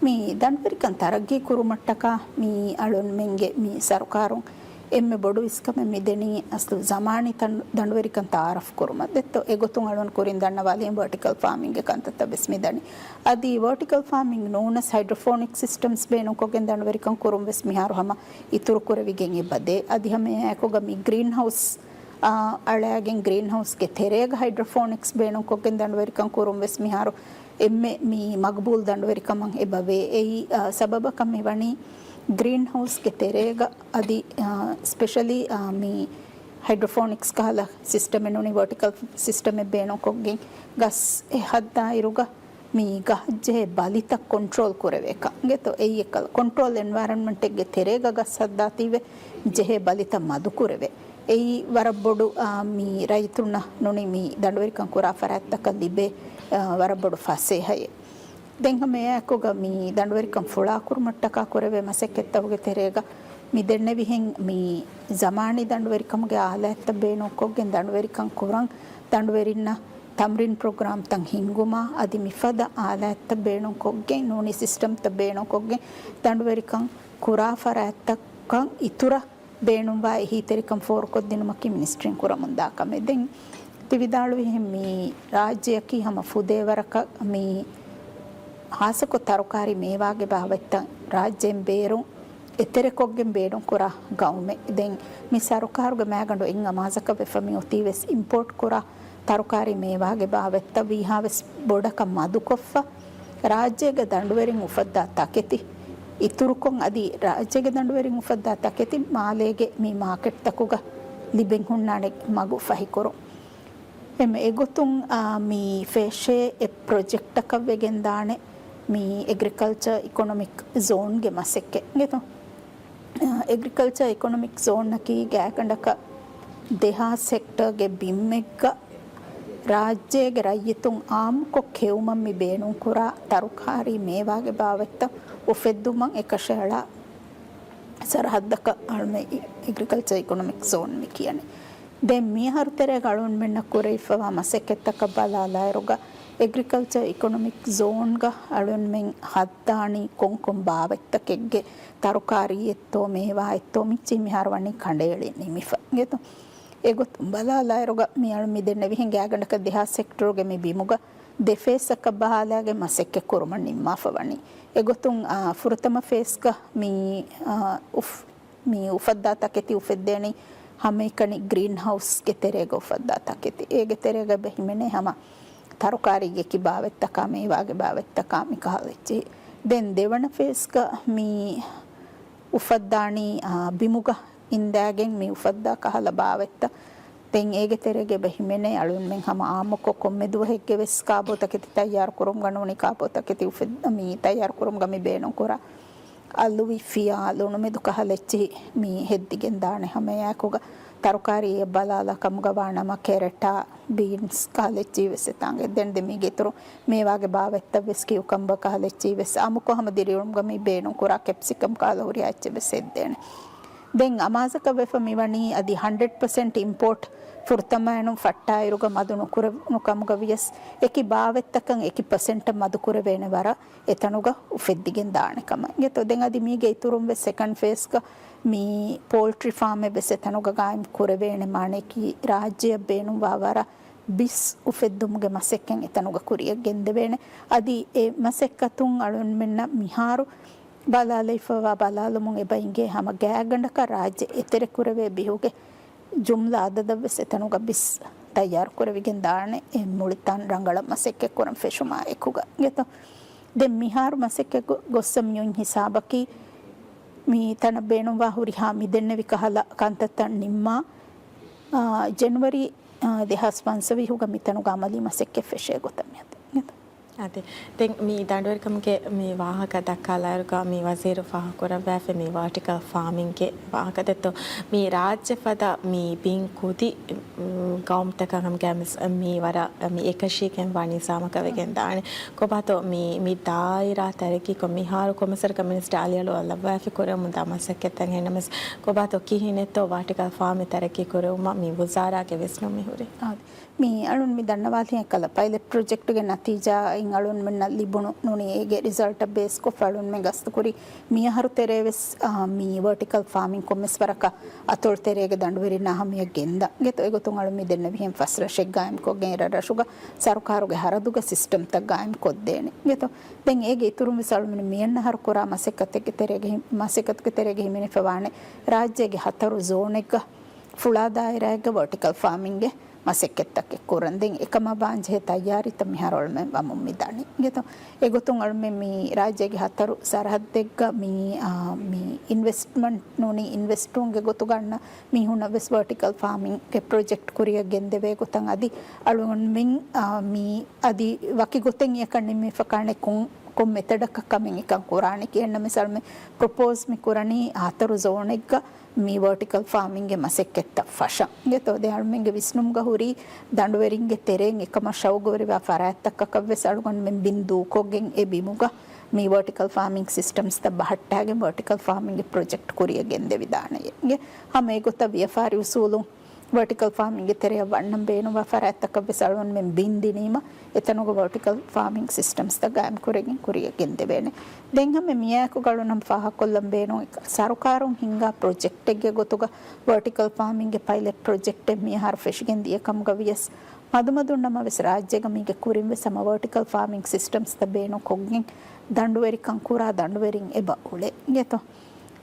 މި ދަނޑުވެރިކަން ތަރައްގީ ކުރުމަށްޓަކާ މި އަޅުންމެންގެ މި ސަރުކާރުން އެންމެ ބޮޑު އިސްކަމެއް މިދެނީ އަސްލު ޒަމާނީ ތަން-، ދަނޑުވެރިކަން ތައާރަފް ކުރުމަށް. ދެއްތޯ، އެގޮތުން އަޅުން ކުރިން ދަންނަވާލި ވަރޓިކަލް ފާމިންގގެ ކަންތައްތައް ވެސް މިދަނީ. އަދި ވަރޓިކަލް ފާމިން ނޫނަސް ހައިޑްރޮފޯނިކް ސިސްޓަމްސް ބޭނުންކޮށްގެން ދަނޑުވެރިކަން ކުރުން ވެސް މިހާރު ހަމަ އިތުރު ކުރެވިގެން އެބަދޭ. އަދި ހަމަ އެއާއެކުގަ މި ގްރީން ހައުސް، އާ، އަޅާގެން ގްރީން ހައުސްގެ ތެރޭގަ ހައިޑްރޮފޯނިކްސް ބޭނުންކޮށްގެން ދަނޑުވެރިކަން ކުރުން ވެސް މިހާރު އެންމެ މި މަގުބޫލް ދަނޑުވެރިކަމަށް އެބަވޭ. އެއީ، އާ، ސަބަބަކަށް މިވަނީ ގްރީން ހައުސްގެ ތެރޭގަ އަދި، އާ، ސްޕެޝަލީ، އާ، މި ހައިޑްރޮފޯނިކްސް ކަހަލަ ސިސްޓަމެއް ނޫނީ ވަރޓިކަލް ސިސްޓަމެއް ބޭނުންކޮށްގެން ގަސް އެ ހައްދާއިރުގަ މި ގަހަށްޖެހޭ ބަލިތައް ކޮންޓްރޯލް ކުރެވޭކަށް. އިނގޭތޯ، އެއީ އެއްކަލަ ކޮންޓްރޯލް އެންވަޔަރަންމަންޓެއްގެ ތެރޭގަ ގަސް ހައްދާތީވެ ޖެހޭ ބަލިތައް މަދުކުރެވޭ. އެއީ ވަރަށް ބޮޑު، އާ، މި ރައްޔިތުންނަށް ނޫނީ މި ދަނޑުވެރިކަން ކުރާ ފަރާތްތަކަށް ލިބޭ، އާ، ވަރަށް ބޮޑު ފަސޭހައެއް. ދެން ހަމަ އެއާއެކުގަ މި ދަނޑުވެރިކަން ފުޅާކުރުމަށްޓަކާ ކުރެވޭ މަސައްކަތްތަކުގެ ތެރޭގަ މި ދެންނެވިހެން މި ޒަމާނީ ދަނޑުވެރިކަމުގެ އާލާތްތައް ބޭނުންކޮށްގެން ދަނޑުވެރިކަން ކުރަން، ދަނޑުވެރިންނަށް ތަމްރީން ޕްރޮގްރާމްތައް ހިންގުމާ އަދި މިފަދަ އާލާތްތައް ބޭނުންކޮށްގެން ނޫނީ ސިސްޓަމްތައް ބޭނުންކޮށްގެން ދަނޑުވެރިކަން ކުރާ ފަރާތްތަކަށް އިތުރަށް ބޭނުންވާ އެހީތެރިކަން ފޯރުކޮށްދިނުމަކީ މިނިސްޓްރީން ކުރަމުންދާ ކަމެއް. ދެން ތިވިދާޅުވިހެން މި ރާއްޖެއަކީ ހަމަ ފުދޭވަރަކަށް މި ހާއްސަކޮށް ތަރުކާރީ މޭވާގެ ބާވަތްތައް ރާއްޖޭން ބޭރުން އެތެރެކޮށްގެން ބޭނުންކުރާ ގައުމެއް. ދެން މި ސަރުކާރުގެ މައިގަނޑު އެއް އަމާޒަކަށް ވެފަ މި އޮތީ ވެސް އިމްޕޯޓް ކުރާ ތަރުކާރީ މޭވާގެ ބާވަތްތައް ވީހާވެސް ބޮޑަކަށް މަދުކޮށްފަ، ރާއްޖޭގެ ދަނޑުވެރިން އުފައްދާ ތަކެތި އިތުރުކޮށް، އަދި ރާއްޖޭގެ ދަނޑުވެރިން އުފައްދާ ތަކެތި މާލޭގެ މި މާކެޓްތަކުގަ ލިބެން ހުންނާނެ މަގު ފަހިކުރުން. އެމެ އެގޮތުން، އާ، މި ފެށޭ އެއް ޕްރޮޖެކްޓަކަށް ވެގެންދާނެ މި އެގްރިކަލްޗަރ އިކޮނޮމިކް ޒޯންގެ މަސައްކަތް. އިނގޭތޯ؟ އެގްރިކަލްޗަރ އިކޮނޮމިކް ޒޯނަކީ ގާތްގަނޑަކަށް ދެހާސް ހެކްޓަރގެ ބިންމެއްގަ ރާއްޖޭގެ ރައްޔިތުން އާއްމުކޮށް ކެއުމަށް މި ބޭނުންކުރާ ތަރުކާރީ މޭވާގެ ބާވަތްތައް އުފެއްދުމަށް އެކަށައަޅާ ސަރަހައްދަކަށް އަޅުމެ އެގްރިކަލްޗަރ އިކޮނޮމިކް ޒޯން މި ކިޔަނީ. ދެން މިއަހަރު ތެރޭގަ އަޅުންމެންނަށް ކުރެވިފަވާ މަސައްކަތްތަކަށް ބަލާލާއިރުގަ އެގްރިކަލްޗަރ އިކޮނޮމިކް ޒޯންގަ އަޅުންމެން ހައްދާނީ ކޮންކޮން ބާވަތްތަކެއްގެ ތަރުކާރީއެއްތޯ މޭވާއެއްތޯ މިއްޗީ މިހާރު ވަނީ ކަނޑައެޅި ނިމިފަ. އިނގޭތޯ؟ އެގޮތުން ބަލާލާއިރުގަ މި އަޅު މި ދެންނެވިހެން ގާތްގަނޑަކަށް ދެހާސް ހެކްޓަރުގެ މި ބިމުގަ ދެ ފޭސްއަކަށް ބަހާލާގެން މަސައްކަތް ކުރުމަށް ނިންމާފަ ވަނީ. އެގޮތުން، އާ، ފުރަތަމަ ފޭސްގަ މި، އާ، އުފް-، މި އުފައްދާ ތަކެތި އުފެއްދޭނީ ހަމައެކަނި ގްރީން ހައުސްގެ ތެރޭގަ އުފައްދާ ތަކެތި. އޭގެ ތެރޭގަ އެބަ ހިމެނޭ ހަމަ ތަރުކާރީގެ ކިބާވަތްތަކާ، މޭވާގެ ބާވަތްތަކާ މި ކަހަލަ އެއްޗިހި. ދެން ދެވަނަ ފޭސްގަ މި އުފައްދާނީ، އާ، ބިމުގަ އިންދާގެން މި އުފައްދާ ކަހަލަ ބާވަތްތައް. ދެން އޭގެ ތެރޭގަ އެބަ ހިމެނޭ އަޅުންމެން ހަމަ އާއްމުކޮށް ކޮންމެ ދުވަހެއްގެ ވެސް ކާބޯތަކެތި ތައްޔާރު ކުރުމުގަ ނޫނީ ކާބޯތަކެތި އުފެއް-، މި ތައްޔާރު ކުރުމުގަ މި ބޭނުންކުރާ އަލުވި، ފިޔާ، ލުނުމެދު ކަހަލަ އެއްޗިހި މި ހެއްދިގެން ދާނެ. ހަމައެއާއެކުގަ ތަރުކާރީއަށް ބަލާލާ ކަމުގަ ވާނަމަ ކެރެޓާ، ބީންސް ކަހަލަ އެއްޗިހި ވެސް އެތާނގެ. ދެން ދެ މީގެ އިތުރު މޭވާގެ ބާވަތްތައް ވެސް ކިއުކަމްބަ ކަހަލަ އެއްޗިހި ވެސް އާއްމުކޮށް ހަމަ ދިރިއުޅުމުގަ މި ބޭނުންކުރާ ކެޕްސިކަމް ކަހަލަ ހުރިހާ އެއްޗެއް ވެސް ހެއްދޭނެ. ދެން އަމާޒަކަށް ވެފަ މިވަނީ އަދި ހަންޑްރެޑް ޕަސެންޓް އިމްޕޯޓް ފުރަތަމައިނުން ފައްޓާއިރުގަ މަދު ނުކުރެވުނު ކަމުގަ ވިޔަސް އެކި ބާވަތްތަކަށް އެކި ޕަސެންޓަށް މަދު ކުރެވޭނެ ވަރަށް އެތަނުގަ އުފެއްދިގެން ދާނެ ކަމަށް. އިނގޭތޯ؟ ދެން އަދި މީގެ އިތުރުން ވެސް ސެކަންޑް ފޭސްގަ މި ޕޯލްޓްރީ ފާމެއް ވެސް އެތަނުގަ ގާއިމް ކުރެވޭނެ. މާނައަކީ ރާއްޖެއަށް ބޭނުންވާ ވަރަށް ބިސް އުފެއްދުމުގެ މަސައްކަތް އެތަނުގަ ކުރިއަށް ގެންދެވޭނެ. އަދި އެ މަސައްކަތުން އަޅުންމެންނަށް މިހާރު ބަލާލައިފަވާ ބަލާލުމުން އެބަ އިނގޭ ހަމަ ގާތްގަނޑަކަށް ރާއްޖެ އެތެރެ ކުރެވޭ ބިހުގެ ޖުމްލަ އަދަދަށް ވެސް އެތަނުގަ ބިސް ތައްޔާރު ކުރެވިގެން ދާނެ އެ މުޅި ތަން ރަނގަޅަށް މަސައްކަތް ކުރަން ފެށުމާ އެކުގަ. އިނގޭތޯ؟ ދެން މިހާރު މަސައްކަތް ގޮ-، ގޮއްސަ މިއޮތް ހިސާބަކީ މި ތަނަށް ބޭނުންވާ ހުރިހާ މި ދެންނެވި ކަހަލަ ކަންތައްތައް ނިންމާ، އާ، ޖެނުއަރީ، އާ، ދެހާސް ފަންސަވީހުގަ މިތަނުގަ އަމަލީ މަސައްކަތް ފެށޭ ގޮތަށް މިއަދު. އިނގޭތޯ؟ އަދި ދެން މި ދަނޑުވެރިކަމުގެ މި ވާހަކަ ދައްކާލާއިރުގަ މި ވަޒީރު ފާހަގަކުރައްވާފަ މި ވާޓިކަލް ފާމިންގެ ވާހަކަ ދެއްތޯ؟ މި ރާއްޖެ ފަދަ މި ބިން ކުދި، މް، ގައުމުތަކަށް ހަމަގައިމުވެސް މި ވަރަށް މި އެކަށީގެންވާ ނިޒާމަކަށް ވެގެން ދާނެ. ކޮބާތޯ މި، މި ދާއިރާ ތަރައްގީކޮށް މިހާރު ކޮމިސަރ ކަމިނިސްޓް އަލިއަޅު ލައްވާފި ކުރެވެމުންދާ މަސައްކަތްތައް އެހެންނަމަވެސް ކޮބާތޯ ކިހިނެއްތޯ ވާޓިކަލް ފާމެއް ތަރައްގީ ކުރެވުމަށް މި ވުޒާރާގެ ވިސްނުން މި ހުރީ؟ އާދެ. މި އަޅުން މި ދަންނަވާލި އެކަލަ ޕައިލެޓް ޕްރޮޖެކްޓްގެ ނަތީޖާ އަޅުންމެންނަށް ލިބުނު ނޫނީ އޭގެ ރިޒަލްޓަށް ބޭސްކޮށް އަޅުންމެން ގަސްތުކުރި މިއަހަރު ތެރޭ ވެސް، އާ، މި ވަރޓިކަލް ފާމިން ކޮންމެސް ވަރަކަށް އަތޮޅު ތެރޭގެ ދަނޑުވެރިންނާ ހަމަޔަށް ގެންދަން. ގެތޯ އެގޮތުން އަޅުން މި ދެންނެވިހެން ފަސް ރަށެއް ގާއިމްކޮށްގެން އެރަށްރަށުގަ ސަރުކާރުގެ ހަރަދުގެ ސިސްޓަމްތައް ގާއިމްކޮށްދޭނެ. ގެތޯ ދެން އޭގެ އިތުރުން ވެސް އަޅުމެން މިއަންނަ އަހަރު ކުރާ މަސައްކަތެއްގެ ތެރޭގަ ހި-، މަސައްކަތުގެ ތެރޭގަ ހިމެނިފަވާނެ ރާއްޖޭގެ ހަތަރު ޒޯނެއްގަ ފުޅާ ދާއިރާއެއްގަ ވަރޓިކަލް ފާމިންގެ މަސައްކަތްތަކެއް ކުރަން. ދެން އެކަމަށް ވާންޖެހޭ ތައްޔާރީތައް މިހާރު އަޅުމެން ވަމުން މިދާނީ. ގެތޯ އެގޮތުން އަޅުމެން މި ރާއްޖޭގެ ހަތަރު ސަރަހައްދެއްގަ މި، އާ، މި އިންވެސްޓްމަންޓް ނޫނީ އިންވެސްޓުންގެ ގޮތުގަ އަންނަ މީހުންނަށް ވެސް ވަރޓިކަލް ފާމިންގެ ޕްރޮޖެކްޓް ކުރިއަށް ގެންދެވޭ ގޮތަށް އަދި އަޅުގަނޑުމެން، އާ، މި އަދި ވަކި ގޮތެއް އެކަން ނިންމިފަ ކާނެ ކޮން، ކޮން މެތަޑަކަށް ކަމެއް އެކަން ކުރާނެ ކިޔަން ނަމަވެސް އަޅުމެން ޕްރޮޕޯޒް މި ކުރަނީ ހަތަރު ޒޯނެއްގަ މި ވަރޓިކަލް ފާމިންގެ މަސައްކަތްތައް ފަށަން. އިނގޭތޯ ދެން އަޅުމެންގެ ވިސްނުމުގަ ހުރީ ދަނޑުވެރިންގެ ތެރެއިން އެކަމަށް ޝައުގުވެރިވާ ފަރާތްތަކަކަށް ވެސް އަޅުގަނޑުމެން ބިން ދޫކޮށްގެން އެ ބިމުގަ މި ވަރޓިކަލް ފާމިން ސިސްޓަމްސްތައް ބަހައްޓާގެން ވަރޓިކަލް ފާމިންގެ ޕްރޮޖެކްޓް ކުރިއަށް ގެންދެވިދާނެ. އެ ހަމަ އެގޮތަށް ވިޔަފާރި އުސޫލުން ވަރޓިކަލް ފާމިންގެ ތެރެއަށް ވަންނަން ބޭނުންވާ ފަރާތްތަކަށް ވެސް އަޅުގަނޑުމެން ބިން ދިނީމަ، އެތަނުގަ ވަރޓިކަލް ފާމިން ސިސްޓަމްސްތައް ގާއިމް ކުރެގެން ކުރިއަށް ގެންދެވޭނެ. ދެން ހަމަ މިއާއެކު އަޅުގަނޑު ފާހަގަކޮށްލަން ބޭނުން، ސަރުކާރުން ހިންގާ ޕްރޮޖެކްޓެއްގެ ގޮތުގަ ވަރޓިކަލް ފާމިންގެ ޕައިލެޓް ޕްރޮޖެކްޓެއް މިއަހަރު ފެށިގެން ދިޔަ ކަމުގަ ވިޔަސް، މަދުމަދުން ނަމަވެސް ރާއްޖޭގަ މީގެ ކުރިން ވެސް ހަމަ ވަރޓިކަލް ފާމިން ސިސްޓަމްސްތައް ބޭނުން ކޮށްގެން ދަނޑުވެރިކަން ކުރާ ދަނޑުވެރިން އެބަ އުޅޭ. އިނގޭތޯ؟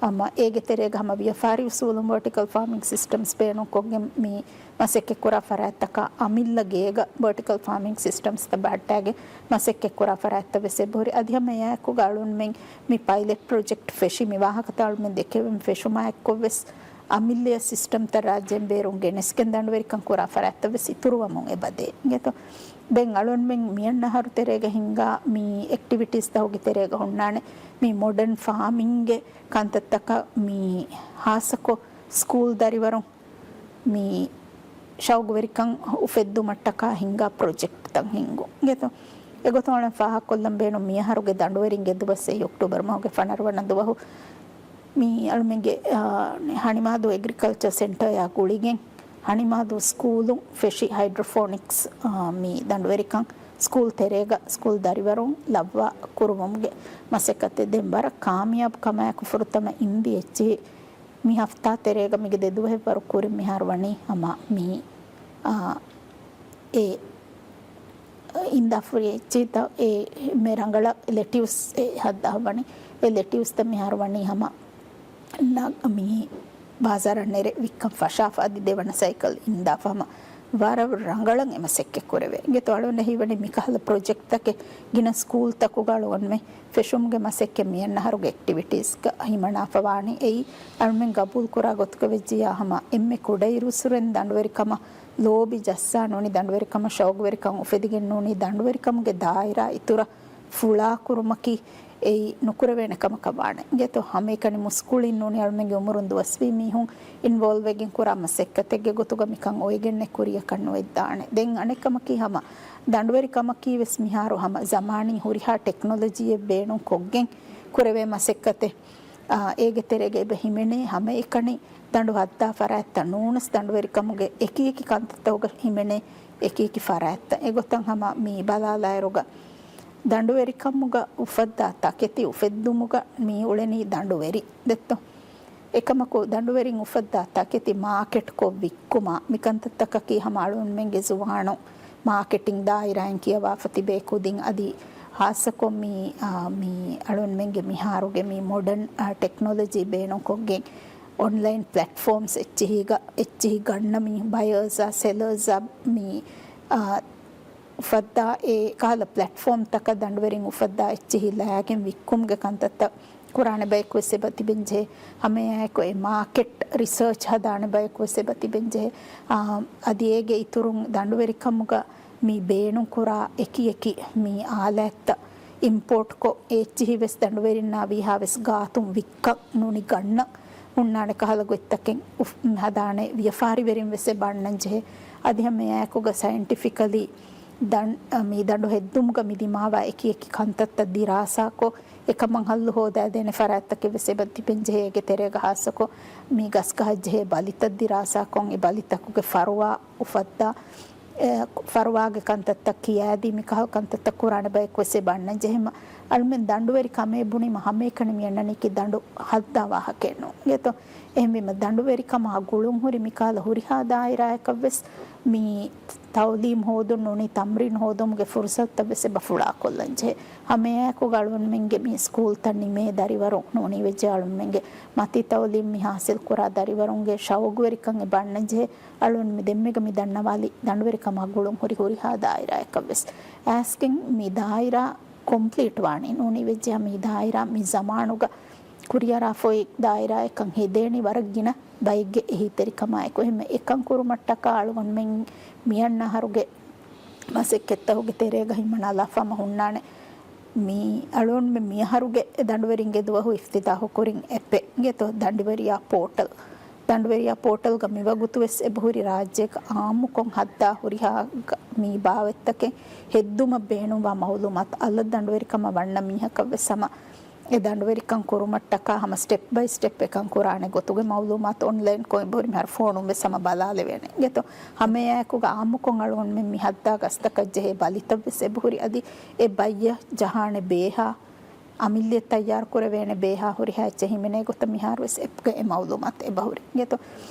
އަމަ އޭގެ ތެރޭގަ ހަމަ ވިޔަފާރި އުސޫލުން ވަރޓިކަލް ފާމިން ސިސްޓަމްސް ބޭނުން ކޮށްގެން މި މަސައްކަތް ކުރާ ފަރާތްތަކާ އަމިއްލަ ގޭގަ ވަރޓިކަލް ފާމިން ސިސްޓަމްސްތައް ބަހައްޓާގެން މަސައްކަތް ކުރާ ފަރާތްތައް ވެސް އެބަހުރި. އަދި ހަމަ އެއާއެކުގަ އަޅުންމެން މި ޕައިލެޓް ޕްރޮޖެކްޓް ފެށި މި ވާހަކަތައް އަޅުމެން ދެކެވެން ފެށުމާ އެއްކޮށް ވެސް އަމިއްލަޔަށް ސިސްޓަމްތައް ރާއްޖޭން ބޭރުން ގެނެސްގެން ދަނޑުވެރިކަން ކުރާ ފަރާތްތައް ވެސް އިތުރުވަމުން އެބަދޭ. އިނގޭތޯ؟ ދެން އަޅުންމެން މިއަންނަ އަހަރު ތެރޭގަ ހިންގާ މި އެކްޓިވިޓީސްތަކުގެ ތެރޭގަ ހުންނާނެ މި މޮޑަން ފާމިންގެ ކަންތައްތަކަށް މި ހާއްސަކޮށް ސްކޫލް ދަރިވަރުން މި ޝައުގުވެރިކަން އުފެއްދުމަށްޓަކާ ހިންގާ ޕްރޮޖެކްޓްތައް ހިންގުން. އިނގޭތޯ؟ އެގޮތުން އަޅުން ފާހަގަކޮށްލަން ބޭނުން މިއަހަރުގެ ދަނޑުވެރިންގެ ދުވަސް އެއީ އޮކްޓޫބަރު މަހުގެ ފަނަރަ ވަނަ ދުވަހު. މި އަޅުމެންގެ، އާ، ހަނިމާދޫ އެގްރިކަލްޗަރ ސެންޓަރއާ ގުޅިގެން ހަނިމާދޫ ސްކޫލުން ފެށި ހައިޑްރޮފޯނިކްސް، އާ، މި ދަނޑުވެރިކަން ސްކޫލް ތެރޭގަ ސްކޫލް ދަރިވަރުން ލައްވާ ކުރުވުމުގެ މަސައްކަތެއް ދެން ވަރަށް ކާމިޔާބު ކަމާއެކު ފުރަތަމަ އިންދި އެއްޗިހި މި ހަފްތާ ތެރޭގަ މީގެ ދެ ދުވަހެއް ވަރު ކުރިން މިހާރު ވަނީ ހަމަ މި، އާ، އެ އިންދާފުރި އެއްޗިތައް އެ މެ ރަނގަޅަށް ލެޓިއުސް އެ ހައްދާ ވަނީ. އެ ލެޓިއުސްތައް މިހާރު ވަނީ ހަމަ ނަ-، މި ބާޒާރަށް ނެރެ ވިއްކަން ފަށާފަ އަދި ދެވަނަ ސައިކަލް އިންދާފަ ހަމަ ވަރަށް ރަނގަޅަށް އެ މަސައްކަތް ކުރެވޭ. އިނގޭތޯ އަޅުގަނޑަށް ހީވަނީ މިކަހަލަ ޕްރޮޖެކްޓްތަކެއް ގިނަ ސްކޫލްތަކުގަ އަޅުގަނޑުމެން ފެށުމުގެ މަސައްކަތް މިއަންނަ އަހަރުގެ އެކްޓިވިޓީސްގަ ހިމަނާފަ ވާނީ. އެއީ އަޅުމެން ގަބޫލު ކުރާ ގޮތުގަ ވެއްޖިއްޔާ ހަމަ އެންމެ ކުޑައިރުއްސުރެން ދަނޑުވެރިކަމަށް ލޯބި ޖައްސާ ނޫނީ، ދަނޑުވެރިކަމަށް ޝައުގުވެރިކަން އުފެދިގެން ނޫނީ، ދަނޑުވެރިކަމުގެ ދާއިރާ އިތުރަށް ފުޅާ ކުރުމަކީ އެއީ ނުކުރެވޭނެ ކަމަކަށް ވާނެ. އިނގޭތޯ ހަމައެކަނި މުސްކުޅިން ނޫނީ އަޅުމެންގެ އުމުރުން ދުވަސްވީ މީހުން އިންވޯލްވް ވެގެން ކުރާ މަސައްކަތެއްގެ ގޮތުގަ މިކަން އޮވެގެންނެއް ކުރިއަކަށް ނުވެއްދާނެ. ދެން އަނެއްކަމަކީ ހަމަ ދަނޑުވެރިކަމަކީ ވެސް މިހާރު ހަމަ ޒަމާނީ ހުރިހާ ޓެކްނޮލޮޖީއެއް ބޭނުން ކޮށްގެން ކުރެވޭ މަސައްކަތެއް. އާ، އޭގެ ތެރޭގަ އެބަ ހިމެނޭ ހަމައެކަނި ދަނޑު ހައްދާ ފަރާތްތައް ނޫނަސް ދަނޑުވެރިކަމުގެ އެކިއެކި ކަންތައްތަކުގަ ހިމެނޭ އެކިއެކި ފަރާތްތައް. އެގޮތަށް ހަމަ މި ބަލާލާއިރުގަ ދަނޑުވެރިކަމުގަ އުފައްދާ ތަކެތި އުފެއްދުމުގަ މި އުޅެނީ ދަނޑުވެރި ދެއްތޯ. އެކަމަކު ދަނޑުވެރިން އުފައްދާ ތަކެތި މާކެޓްކޮށް ވިއްކުމާ، މިކަންތައްތަކަކީ ހަމަ އަޅުންމެންގެ ޒުވާނުން މާކެޓިން ދާއިރާއިން ކިޔަވާފަ ތިބޭ ކުދިން އަދި ހާއްސަކޮށް މި، އާ، މި އަޅުންމެންގެ މިހާރުގެ މި މޮޑަން، އާ، ޓެކްނޮލޮޖީ ބޭނުންކޮށްގެން އޮންލައިން ޕްލެޓްފޯމްސް އެއްޗިހީގަ، އެއްޗިހި ގަންނަ މި ބަޔަރސްއާ ސެލަރސްއާ މި، އާ، އުފައްދާ އެ ކަހަލަ ޕްލެޓްފޯމްތަކަށް ދަނޑުވެރިން އުފައްދާ އެއްޗިހި ލައިގެން ވިއްކުމުގެ ކަންތައްތައް ކުރާނެ ބަޔަކު ވެސް އެބަ ތިބެންޖެހޭ. ހަމައެއާއެކު އެ މާކެޓް ރިސާޗް ހަދާނެ ބަޔަކު ވެސް އެބަ ތިބެންޖެހޭ. އާ، އަދި އޭގެ އިތުރުން ދަނޑުވެރިކަމުގަ މި ބޭނުންކުރާ އެކިއެކި މި އާލާތްތައް އިމްޕޯޓްކޮށް، އެ އެއްޗިހި ވެސް ދަނޑުވެރިންނާ ވީހާވެސް ގާތުން ވިއްކަން ނޫނީ ގަންނަން ހުންނާނެ ކަހަލަ ގޮތްތަކެއް އުފް-، ހަދާނެ ވިޔަފާރިވެރިން ވެސް އެބަ އަންނަންޖެހޭ. އަދި ހަމައެއާއެކުގަ ސައިންޓިފިކަލީ ދަން-، މި ދަނޑު ހެއްދުމުގަ މި ދިމާވާ އެކިއެކި ކަންތައްތައް ދިރާސާކޮށް، އެކަމަށް ހައްލު ހޯދާދޭނެ ފަރާތްތަކެއް ވެސް އެބަ ތިބެންޖެހޭ. އޭގެ ތެރޭގަ ހާއްސަކޮށް މި ގަސްގަހަށްޖެހޭ ބަލިތައް ދިރާސާކޮށް، އެ ބަލިތަކުގެ ފަރުވާ އުފައްދާ، އެ، ފަރުވާގެ ކަންތައްތައް ކިޔާދީ، މިކަހަލަ ކަންތައްތައް ކުރާނެ ބަޔަކު ވެސް އެބަ އަންނަން ޖެހޭމަ، އަޅުމެން ދަނޑުވެރި ކަމޭ ބުނީމަ ހަމައެކަނި މިއަންނަނީކީ ދަނޑު ހައްދާ ވާހަކައެއް ނޫން. އިނގޭތޯ؟ އެހެންވީމަ، ދަނޑުވެރިކަމާ ގުޅުންހުރި މިކަހަލަ ހުރިހާ ދާއިރާއަކަށް ވެސް މި ތައުލީމް ހޯދުން ނޫނީ ތަމްރީން ހޯދުމުގެ ފުރުސަތުތައް ވެސް އެބަ ފުޅާކޮށްލަން ޖެހޭ. ހަމައެއާއެކުގަ އަޅުގަނޑުމެންގެ މި ސްކޫލްތައް ނިމޭ ދަރިވަރުން ނޫނީ ވެއްޖެ އަޅުމެންގެ މަތީ ތައުލީމް މި ހާސިލް ކުރާ ދަރިވަރުންގެ ޝައުގުވެރިކަން އެބަ އަންނަން ޖެހޭ. އަޅުން މި ދެންމެގަ މި ދަންނަވާލި ދަނޑުވެރިކަމާ ގުޅުން ހުރި ހުރިހާ ދާއިރާއަކަށް ވެސް. އައިސްގެން މި ދާއިރާ ކޮމްޕްލީޓް ވާނީ ނޫނީ ވެއްޖެ މި ދާއިރާ މި ޒަމާނުގަ ކުރިއަރާފައި ދާއިރާއެއްކަން ހެދޭނީ ވަރަށް ގިނަ ބައެއްގެ އެހީތެރިކަމާއެކު. އެހެންމެ އެކަން ކުރުމަށްޓަކާ އަޅުގަނޑުމެން މިއަންނަ އަހަރުގެ މަސައްކަތްތަކުގެ ތެރޭގަ ހިމަނާލާފާމަ ހުންނާނެ. މި އަޅުގަނޑުމެން މިއަހަރުގެ ދަނޑުވެރިންގެ ދުވަހު އިފްތިތާހު ކުރިން އެޕެއް އިނގޭތޯ، ދަނޑުވެރިޔާ ޕޯޓަލް. ދަނޑުވެރިޔާ ޕޯޓަލްގަ މިވަގުތު ވެސް އެބަހުރި ރާއްޖޭގަ އާއްމުކޮށް ހައްދާ ހުރިހާ ގަ-، މި ބާވަތްތަކެއް ހެއްދުމަށް ބޭނުންވާ މައުލޫމާތު އަލަށް ދަނޑުވެރިކަމަށް ވަންނަ މީހަކަށް ވެސް ހަމަ އެ ދަނޑުވެރިކަން ކުރުމަށްޓަކާ ހަމަ ސްޓެޕް ބައި ސްޓެޕް އެކަން ކުރާނެ ގޮތުގެ މައުލޫމާތު އޮންލައިންކޮށް އެބަހުރި މިހާރު ފޯނުން ވެސް ހަމަ ބަލާލެވޭނެ އިނގޭތޯ. ހަމައެއާއެކުގަ އާއްމުކޮށް އަޅުގަނޑުމެން މި ހައްދާ ގަސްތަކަށް ޖެހޭ ބަލިތައް ވެސް އެބަހުރި އަދި އެ ބައްޔަށް ޖަހާނެ ބޭހާ، އަމިއްލައަށް ތައްޔާރު ކުރެވޭނެ ބޭހާ ހުރިހާ އެއްޗެއް ހިމެނޭ ގޮތަށް މިހާރު ވެސް އެޕްގަ އެ މައުލޫމާތު އެބަހުރި އިނގޭތޯ.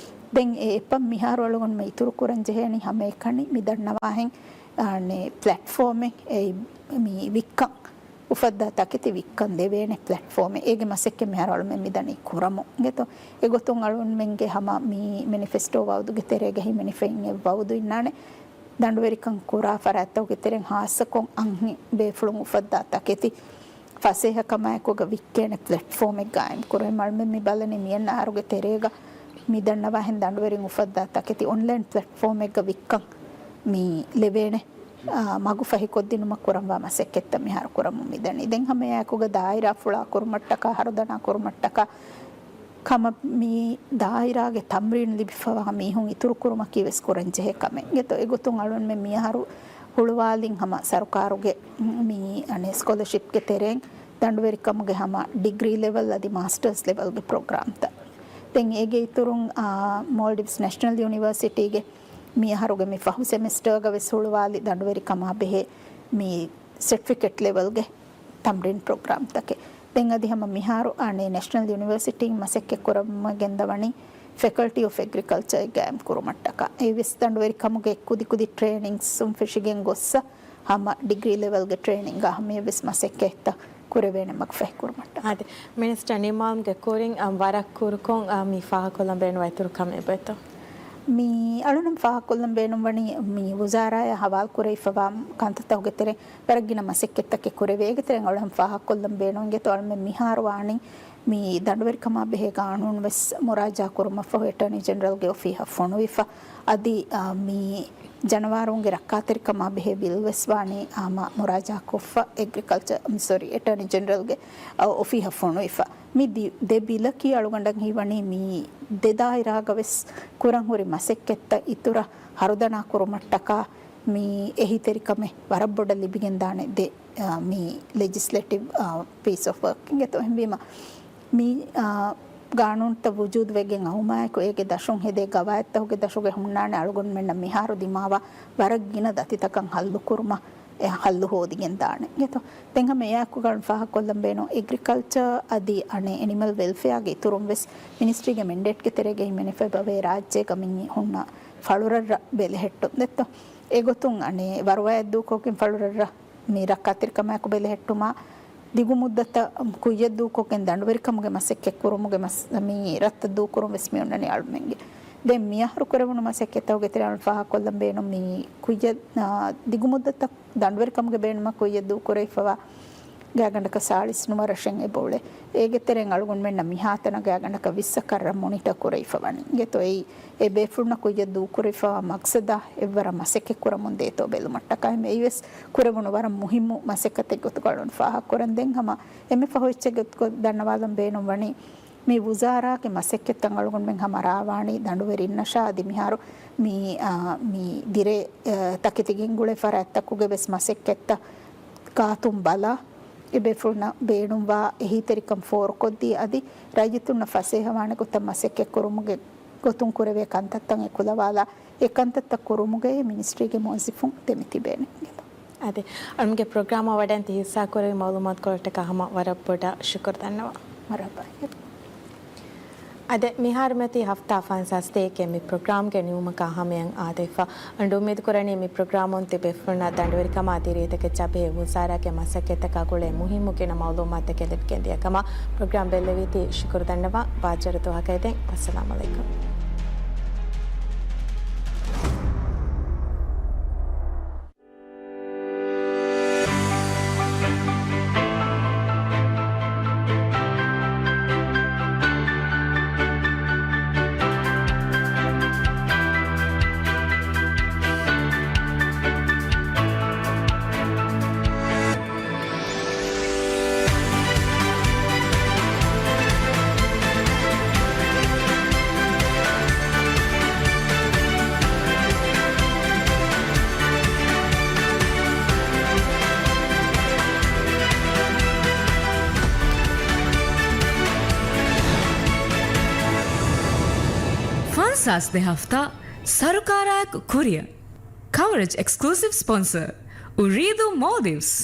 ދެން އެ އެޕަށް މިހާރު އަޅުގަނޑުމެން އިތުރު ކުރަން ޖެހޭނީ ހަމައެކަނި މި ދަންނަވާހެން، އާނެ، ޕްލެޓްފޯމެއް އެ މި ވިއްކަން އުފައްދާ ތަކެތި ވިއްކަން ދެވޭނެ ޕްލެޓްފޯމެއް. އޭގެ މަސައްކަތް މިހާރު އަޅުމެން މިދަނީ ކުރަމުން އިނގޭތޯ. އެގޮތުން އަޅުމެންގެ ހަމަ މި މެނިފެސްޓޯ ވައުދުގެ ތެރޭގަ ހިމެނިފައި އިން އެއް ވައުދު އިންނާނެ. ދަނޑުވެރިކަން ކުރާ ފަރާތްތަކުގެ ތެރެއިން ހާއްސަކޮށް އަންހެން ބޭފުޅުން އުފައްދާ ތަކެތި ފަސޭހަކަމާއެކުގަ ވިއްކޭނެ ޕްލެޓްފޯމެއް ގާއިމް ކުރުން. އަޅުމެން މި ބަލަނީ މިއަންނަ އަހަރުގެ ތެރޭގަ މި ދަންނަވާހެން ދަނޑުވެރިން އުފައްދާ ތަކެތި އޮންލައިން ޕްލެޓްފޯމެއްގަ ވިއްކަން މި ލެވޭނެ، އާ، މަގު ފަހިކޮށްދިނުމަށް ކުރަންވާ މަސައްކަތްތައް މިހާރު ކުރަމުން މިދަނީ. ދެން ހަމައެއާއެކުގަ ދާއިރާ ފުޅާ ކުރުމަށްޓަކާ، ހަރުދަނާ ކުރުމަށްޓަކާ، ކަމަށް މި ދާއިރާގެ ތަމްރީން ލިބިފަވާ މީހުން އިތުރުކުރުމަކީ ވެސް ކުރަންޖެހޭ ކަމެއް. އިނގޭތޯ، އެގޮތުން އަޅުންމެ މިއަހަރު ހުޅުވާލިން ހަމަ ސަރުކާރުގެ މި، އަނެ، ސްކޮލަޝިޕްގެ ތެރެއިން ދަނޑުވެރިކަމުގެ ހަމަ ޑިގްރީ ލެވެލް އަދި މާސްޓަރސް ލެވެލްގެ ޕްރޮގްރާމްތައް. ދެން އޭގެ އިތުރުން، އާ، މޯލްޑިވްސް ނެޝަނަލް ޔުނިވަރސިޓީގެ މިއަހަރުގެ މި ފަހު ސެމެސްޓަރގަ ވެސް ހުޅުވާލި ދަނޑުވެރިކަމާ ބެހޭ މި ސެޓްފިކެޓް ލެވެލްގެ ތަމްރީން ޕްރޮގްރާމްތަކެއް. ދެން އަދި ހަމަ މިހާރު އަނެއް ނެޝަނަލް ޔުނިވަރސިޓީން މަސައްކަތް ކުރަމުން ގެންދަވަނީ ފެކަލްޓީ އޮފް އެގްރިކަލްޗަރ ގާއިމް ކުރުމަށްޓަކާ. އެވެސް ދަނޑުވެރިކަމުގެ ކުދިކުދި ޓްރޭނިންގްސް ފެށިގެން ގޮއްސަ ހަމަ ޑިގްރީ ލެވެލްގެ ޓްރޭނިންގ ހަމަ އެވެސް މަސައްކަތްތައް ކުރެވޭނެ މަގު ފަހިކުރުމަށްޓަކާ. އާދެ، މިނިސްޓަރ ނިމާލްގެ ކުރިން، އަ، ވަރަށް ކުރުކޮށް، އަ، މި ފާހަގަކޮށްލަން ބޭނުންވާ އިތުރު ކަމެއް އެބައޮތްތޯ؟ މި އަޅުން ފާހަގަކޮށްލަން ބޭނުންވަނީ މި ވުޒާރާއާ ހަވާލު ކުރެވިފަވާ ކަންތައްތަކުގެ ތެރެއިން ވަރަށް ގިނަ މަސައްކަތްތަކެއް ކުރެވޭ. އޭގެ ތެރެއިން އަޅުން ފާހަގަކޮށްލަން ބޭނުން އިނގޭތޯ އަޅުމެން މިހާރު ވާނީ މި ދަނޑުވެރިކަމާ ބެހޭ ގާނޫނު ވެސް މުރާޖާ ކުރުމަށްފަހު އެޓާނީ ޖެނެރަލްގެ އޮފީހަށް ފޮނުވިފަ. އަދި، އާ، މި ޖަނަވާރުންގެ ރައްކާތެރިކަމާ ބެހޭ ބިލް ވެސް ވާނީ ހަމަ މުރާޖާކޮށްފަ އެގްރިކަލްޗަރ، ސޮރީ، އެޓާނީ ޖެނެރަލްގެ، އަ، އޮފީހަށް ފޮނުވިފަ. މި ދި-، ދެ ބިލަކީ އަޅުގަނޑަށް ހީވަނީ މި ދެ ދާއިރާގަ ވެސް ކުރަން ހުރި މަސައްކަތްތައް އިތުރަށް ހަރުދަނާ ކުރުމަށްޓަކާ މި އެހީތެރިކަމެއް ވަރަށް ބޮޑަށް ލިބިގެންދާނެ ދެ، އާ، މި ލެޖިސްލޭޓިވް، އާ، ޕީސް އޮފް ވަރކް އިނގޭތޯ. އެހެންވީމަ، މި، އާ، ގާނޫނުތައް ވުޖޫދުވެގެން އައުމާއެކު އޭގެ ދަށުން ހެދޭ ގަވާއިދުތަކުގެ ދަށުގަ ހުންނާނެ އަޅުގަނޑުމެންނަށް މިހާރު ދިމާވާ ވަރަށް ގިނަ ދަތިތަކަށް ހައްލު ކުރުމަށް އެ ހައްލު ހޯދިގެން ދާނެ. އިނގޭތޯ. ދެން ހަމަ އެއާއެކުގަ ފާހަގަކޮށްލަން ބޭނުން އެގްރިކަލްޗަރ އަދި އަނެއް އެނިމަލް ވެލްފެއާގެ އިތުރުން ވެސް މިނިސްޓްރީގެ މެންޑޭޓްގެ ތެރޭގައި ހިމެނިފައި ބަވޭ ރާއްޖޭގަ މި ހުންނަ ފަޅުރަށްރަށް ބެލެހެއްޓުން ދެއްތޯ. އެގޮތުން އަނެއް ވަރުވާޔަށް ދޫކޮށްގެން ފަޅުރަށްރަށް މި ރައްކާތެރިކަމާއެކު ބެލެހެއްޓުމާ، ދިގު މުއްދަތަށް ކުއްޔަށް ދޫކޮށްގެން ދަނޑުވެރިކަމުގެ މަސައްކަތް ކުރުމުގެ މަސް-، މި ރަށްތައް ދޫކުރުން ވެސް މި އޮންނަނީ އަޅުމެންގެ. ދެން މިއަހަރު ކުރެވުނު މަސައްކަތްތަކުގެ ތެރެއިން ފާހަގަކޮށްލަން ބޭނުން މި ކުއްޔަށް، އާ، ދިގު މުއްދަތަށް ދަނޑުވެރިކަމުގެ ބޭނުމަށް ކުއްޔަށް ދޫކުރެވިފަވާ ގާތްގަނޑަކަށް ސާޅީސް ނުވަ ރަށެއް އެބައުޅޭ. އޭގެ ތެރެއިން އަޅުގަނޑުމެންނަށް މިހާތަނަށް ގާތްގަނޑަކަށް ވިއްސަކަށް ރަށް މޮނިޓަ ކުރެވިފަވަނީ. އިނގޭތޯ އެއީ އެ ބޭފުޅުންނަށް ކުއްޔަށް ދޫކުރެވިފަވާ މަގްސަދާ އެއްވަރަށް މަސައްކަތް ކުރަމުން ދޭތޯ ބެލުމަށްޓަކާ. އެއީ ވެސް ކުރެވުނު ވަރަށް މުހިއްމު މަސައްކަތެއް ގޮތުގަ އަޅުން ފާހަގަކުރަން. ދެން ހަމަ އެންމެ ފަހު އެއްޗެއް ގޮތުގަ ދަންނަވާލަން ބޭނުންވަނީ މި ވުޒާރާގެ މަސައްކަތްތައް އަޅުގަނޑުމެން ހަމަ ރާވާނީ ދަނޑުވެރިންނަށާ އަދި މިހާރު މި، އާ، މި ދިރޭ، އާ، ތަކެތި ގެންގުޅޭ ފަރާތްތަކުގެ ވެސް މަސައްކަތްތައް ގާތުން ބަލާ، އެ ބޭފުޅުންނަށް ބޭނުންވާ އެހީތެރިކަން ފޯރުކޮށްދީ އަދި ރައްޔިތުންނަށް ފަސޭހަވާނެ ގޮތަށް މަސައްކަތް ކުރުމުގެ ގޮތުން ކުރެވޭ ކަންތައްތައް އެކުލަވާލާ، އެ ކަންތައްތައް ކުރުމުގައި މިނިސްޓްރީގެ މުވައްޒަފުން ދެމި ތިބޭނެ. އަދި އަޅުމެންގެ ޕްރޮގްރާމަށް ވަޑައިން ތި ހިއްސާކުރެއްވި މައުލޫމާތުކޮޅަށްޓަކާ ހަމަ ވަރަށް ބޮޑަށް ޝުކުރު ދަންނަވަން. މަރުޙަބާ. އަދި މިހާރު މިއޮތީ ހަފްތާ ފަންސާސް ދޭއްގެ މި ޕްރޮގްރާމްގެ ނިމުމަކާ ހަމަޔަށް އާދެވިފަ. އަޅުގަނޑު އުއްމީދު ކުރަނީ މި ޕްރޮގްރާމުން ތިބޭފުޅުންނަށް ދަނޑުވެރިކަމާ ދިރިއުޅޭ ޖަބްހައިގެ ވުޒާރާގެ މަސައްކަތްތަކާ ގުޅޭ މުހިއްމު ގިނަ މައުލޫމާތުތަކެއް ލިބިގެން ދިޔަ ކަމަށް. ޕްރޮގްރާމް ބެއްލެވީތީ ޝުކުރު ދަންނަވަން. ބާއްޖަވެރި ދުވަހަކަށް އެދެން. އައްސަލާމު ޢަލައިކުމް. ފަންސާސް ދެ ހަފްތާ ސަރުކާރާއެކު ކުރިއަށް. ކަވަރޭޖް އެކްސްކްލޫސިވް ސްޕޮންސަރ، އުރީދޫ މޯލްޑިވްސް.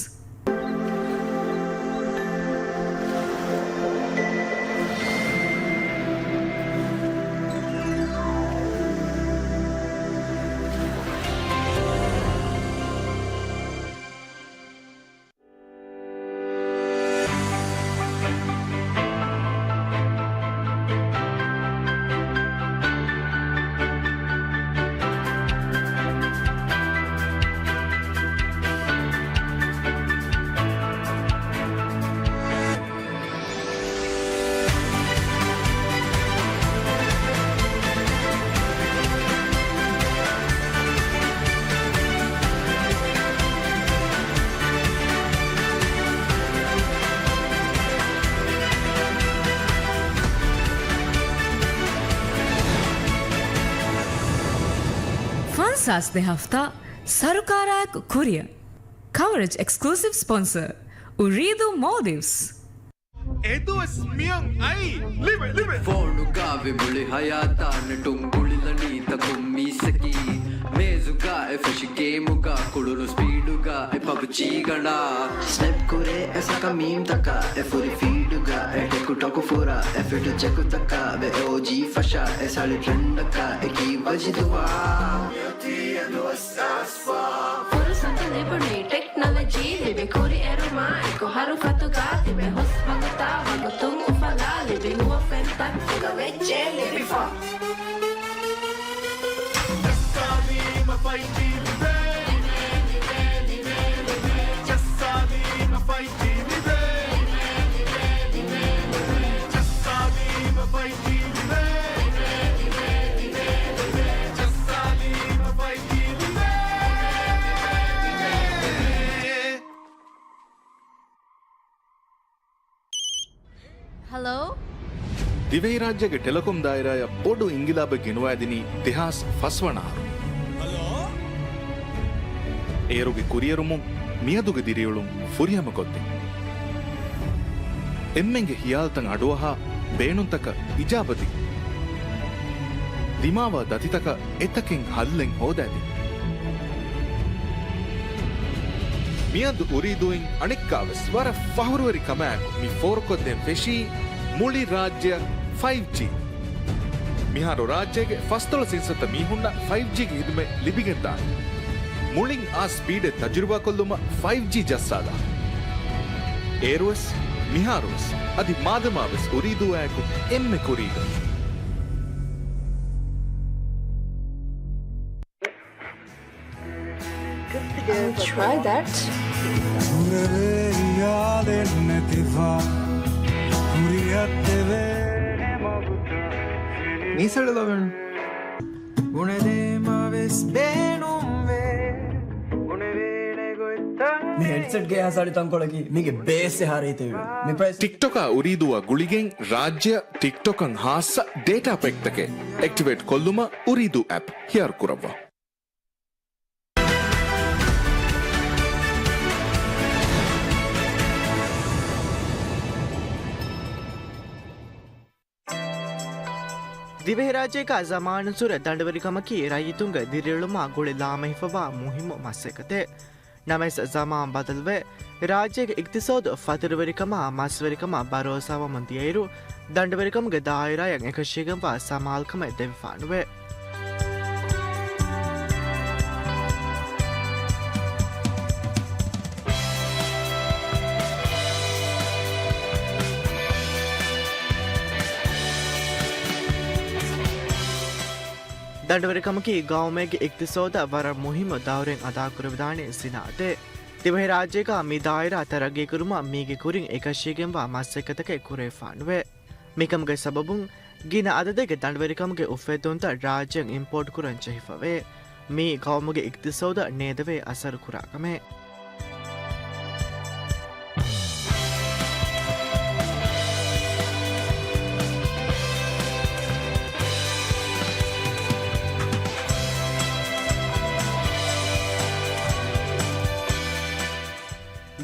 ފަންސާސް ދެ ހަފްތާ ސަރުކާރާއެކު ކުރިއަށް. ކަވަރޭޖް އެކްސްކްލޫސިވް ސްޕޮންސަރ، އުރީދޫ މޯލްޑިވްސް. އެދުވަސް މިއޮން އައީ ލިބެ، ލިބެ. ފޯނުގަ ވި މުޅި ހަޔާތާ ނެޓުން ގުޅިލަނީ ތަކުން މީސްއަކީ. މޭޒުގަ އެ ފެށި ގޭމުގަ ކުޅުނު ސްޕީޑުގަ އެ ޕަބްޖީ ގަނޑާ. ސްނެޕް ކުރޭ އެ ސަކަ މީމްތަކަށް އެ ފުރި ފީޑުގަ އެ ޓެކުޓޮކު ފުރާ އެ ފިޓު ޗެކުތަކަށް ވެ އޯޖީ ފަށާ އެ ސަޅި ޓްރެންޑަކަށް އެކީ ވަޖިދުވާ. ފުރުސަތު ލިބުނީ ޓެކްނޮލޮޖީ ލިބި ކުރިއެރުމާ އެކު ހަރުފަތުގަ ތިބެ ހުސް ވަގުތާ ވަގުތުން އުފަލާ ލިބި ނުވަ ފެންތައް ފުގަ ވެއްޖެ ލިބިފަ. ޖައްސާލީމަ ފައިވް ޖީ ލިބޭ. ޖައްސާލީމަ ފައިވް ޖީ ލިބޭ. ޖައްސާލީމަ ފައިވް ޖީ ލިބޭ. ހަލޯ؟ ދިވެހިރާއްޖޭގެ ޓެލެކޮމް ދާއިރާއަށް ބޮޑު އިންގިލާބެއް ގެނުވައިދިނީ ދެހާސް ފަސް ވަނަ އަހަރު. އޭރުގެ ކުރިއެރުމުން މިއަދުގެ ދިރިއުޅުން ފުރިހަމަކޮށްދިން. އެންމެންގެ ހިޔާލުތައް އަޑުއަހާ، ބޭނުންތަކަށް އިޖާބަދިން. ދިމާވާ ދަތިތަކަށް އެތަކެއް ހައްލެއް ހޯދައިދިން. މިއަދު އުރީދޫއިން އަނެއްކާވެސް ވަރަށް ފަހުރުވެރި ކަމާއެކު މި ފޯރުކޮށްދޭން ފެށީ މުޅި ރާއްޖެއަށް ފައިވް ޖީ. މިހާރު ރާއްޖޭގެ ފަސްދޮޅަސް އިންސައްތަ މީހުންނަށް ފައިވް ޖީގެ ހިދުމަތް ލިބިގެންދާނެ. މުޅިން އާ ސްޕީޑެއް ތަޖުރިބާކޮށްލުމަށް ފައިވް ޖީ ޖައްސާލާ. އޭރުވެސް، މިހާރުވެސް، އަދި މާދަމާވެސް އުރީދޫއާއެކު އެންމެ ކުރީގަ. I'll try that. މީސަޅު ލޮވެން. މި ހެޑްސެޓްގެ އެހާ ސަޅި ތަންކޮޅަކީ މީގެ ބޭސް އެހާ ރީތިވެ. މި ޕްރައިސް. ޓިކްޓޮކާ އުރީދޫއާ ގުޅިގެން ރާއްޖެއަށް ޓިކްޓޮކަށް ހާއްސަ ޑޭޓާ ޕެކްތަކެއް. އެކްޓިވޭޓް ކޮށްލުމަށް އުރީދޫ އެޕް ހިޔާރު ކުރައްވާ. ދިވެހިރާއްޖޭގަ ޒަމާނުއްސުރެ ދަނޑުވެރިކަމަކީ ރައްޔިތުންގެ ދިރިއުޅުމާ ގުޅި ލާމެހިފަވާ މުހިއްމު މަސައްކަތެއް. ނަމަވެސް ޒަމާން ބަދަލުވެ، ރާއްޖޭގެ އިގްތިސޯދު ފަތުރުވެރިކަމާ މަސްވެރިކަމަށް ބަރޯސާވަމުން ދިޔައިރު، ދަނޑުވެރިކަމުގެ ދާއިރާއަށް އެކަށީގެންވާ ސަމާލުކަމެއް ދެވިފާނުވޭ. ދަނޑުވެރިކަމަކީ ގައުމެއްގެ އިގްތިސޯދަށް ވަރަށް މުހިއްމު ދައުރެއް އަދާކުރެވިދާނެ ސިނާއަތެއް. ދިވެހިރާއްޖޭގަ މި ދާއިރާ ތަރައްގީކުރުމަށް މީގެ ކުރިން އެކަށީގެންވާ މަސައްކަތަކެއް ކުރެވިފާނުވޭ. މިކަމުގެ ސަބަބުން ގިނަ އަދަދެއްގެ ދަނޑުވެރިކަމުގެ އުފެއްދުންތައް ރާއްޖެއަށް އިމްޕޯޓް ކުރަން ޖެހިފަވޭ. މީ ގައުމުގެ އިގްތިސޯދަށް ނޭދެވޭ އަސަރު ކުރާ ކަމެއް.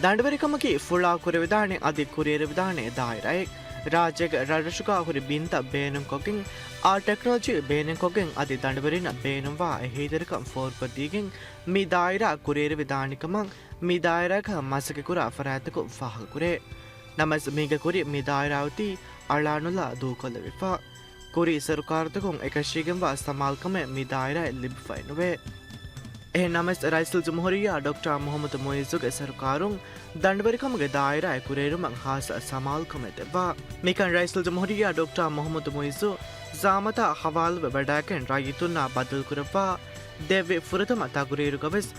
ދަނޑުވެރިކަމަކީ ފުޅާ ކުރެވިދާނެ އަދި ކުރިއެރުވިދާނެ ދާއިރާއެއް. ރާއްޖޭގެ ރަށްރަށުގަ ހުރި ބިންތައް ބޭނުންކޮށްގެން، އާ ޓެކްނޮލޮޖީ ބޭނުންކޮށްގެން އަދި ދަނޑުވެރިންނަށް ބޭނުންވާ އެހީތެރިކަން ފޯރުކޮށްދީގެން، މި ދާއިރާ ކުރިއެރުވިދާނެކަމަށް މި ދާއިރާގަ މަސައްކަތްކުރާ ފަރާތްތަކުން ފާހަގަކުރޭ. ނަމަވެސް މީގެ ކުރިން މި ދާއިރާ އޮތީ އަޅާނުލާ ދޫކޮށްލެވިފަ. ކުރީ ސަރުކާރުތަކުން އެކަށީގެންވާ ސަމާލުކަމެއް މި ދާއިރާއަށް ލިބިފައެއް ނުވޭ. އެހެން ނަމަވެސް، ރައީސުލްޖުމްހޫރިއްޔާ ޑޮކްޓަރ މުހައްމަދު މުއިއްޒުގެ ސަރުކާރުން ދަނޑުވެރިކަމުގެ ދާއިރާއެއް ކުރިއެރުމަށް ހާއްސަ ސަމާލުކަމެއް ދެއްވާ. މިކަން ރައީސުލްޖުމްހޫރިއްޔާ ޑޮކްޓަރ މުހައްމަދު މުއިއްޒު ޒައުމަތާ ހަވާލުވެ ވަޑައިގެން ރައްޔިތުންނާ ބައްދަލުކުރައްވާ ދެއްވި ފުރަތަމަ ތަގުރީރުގަވެސް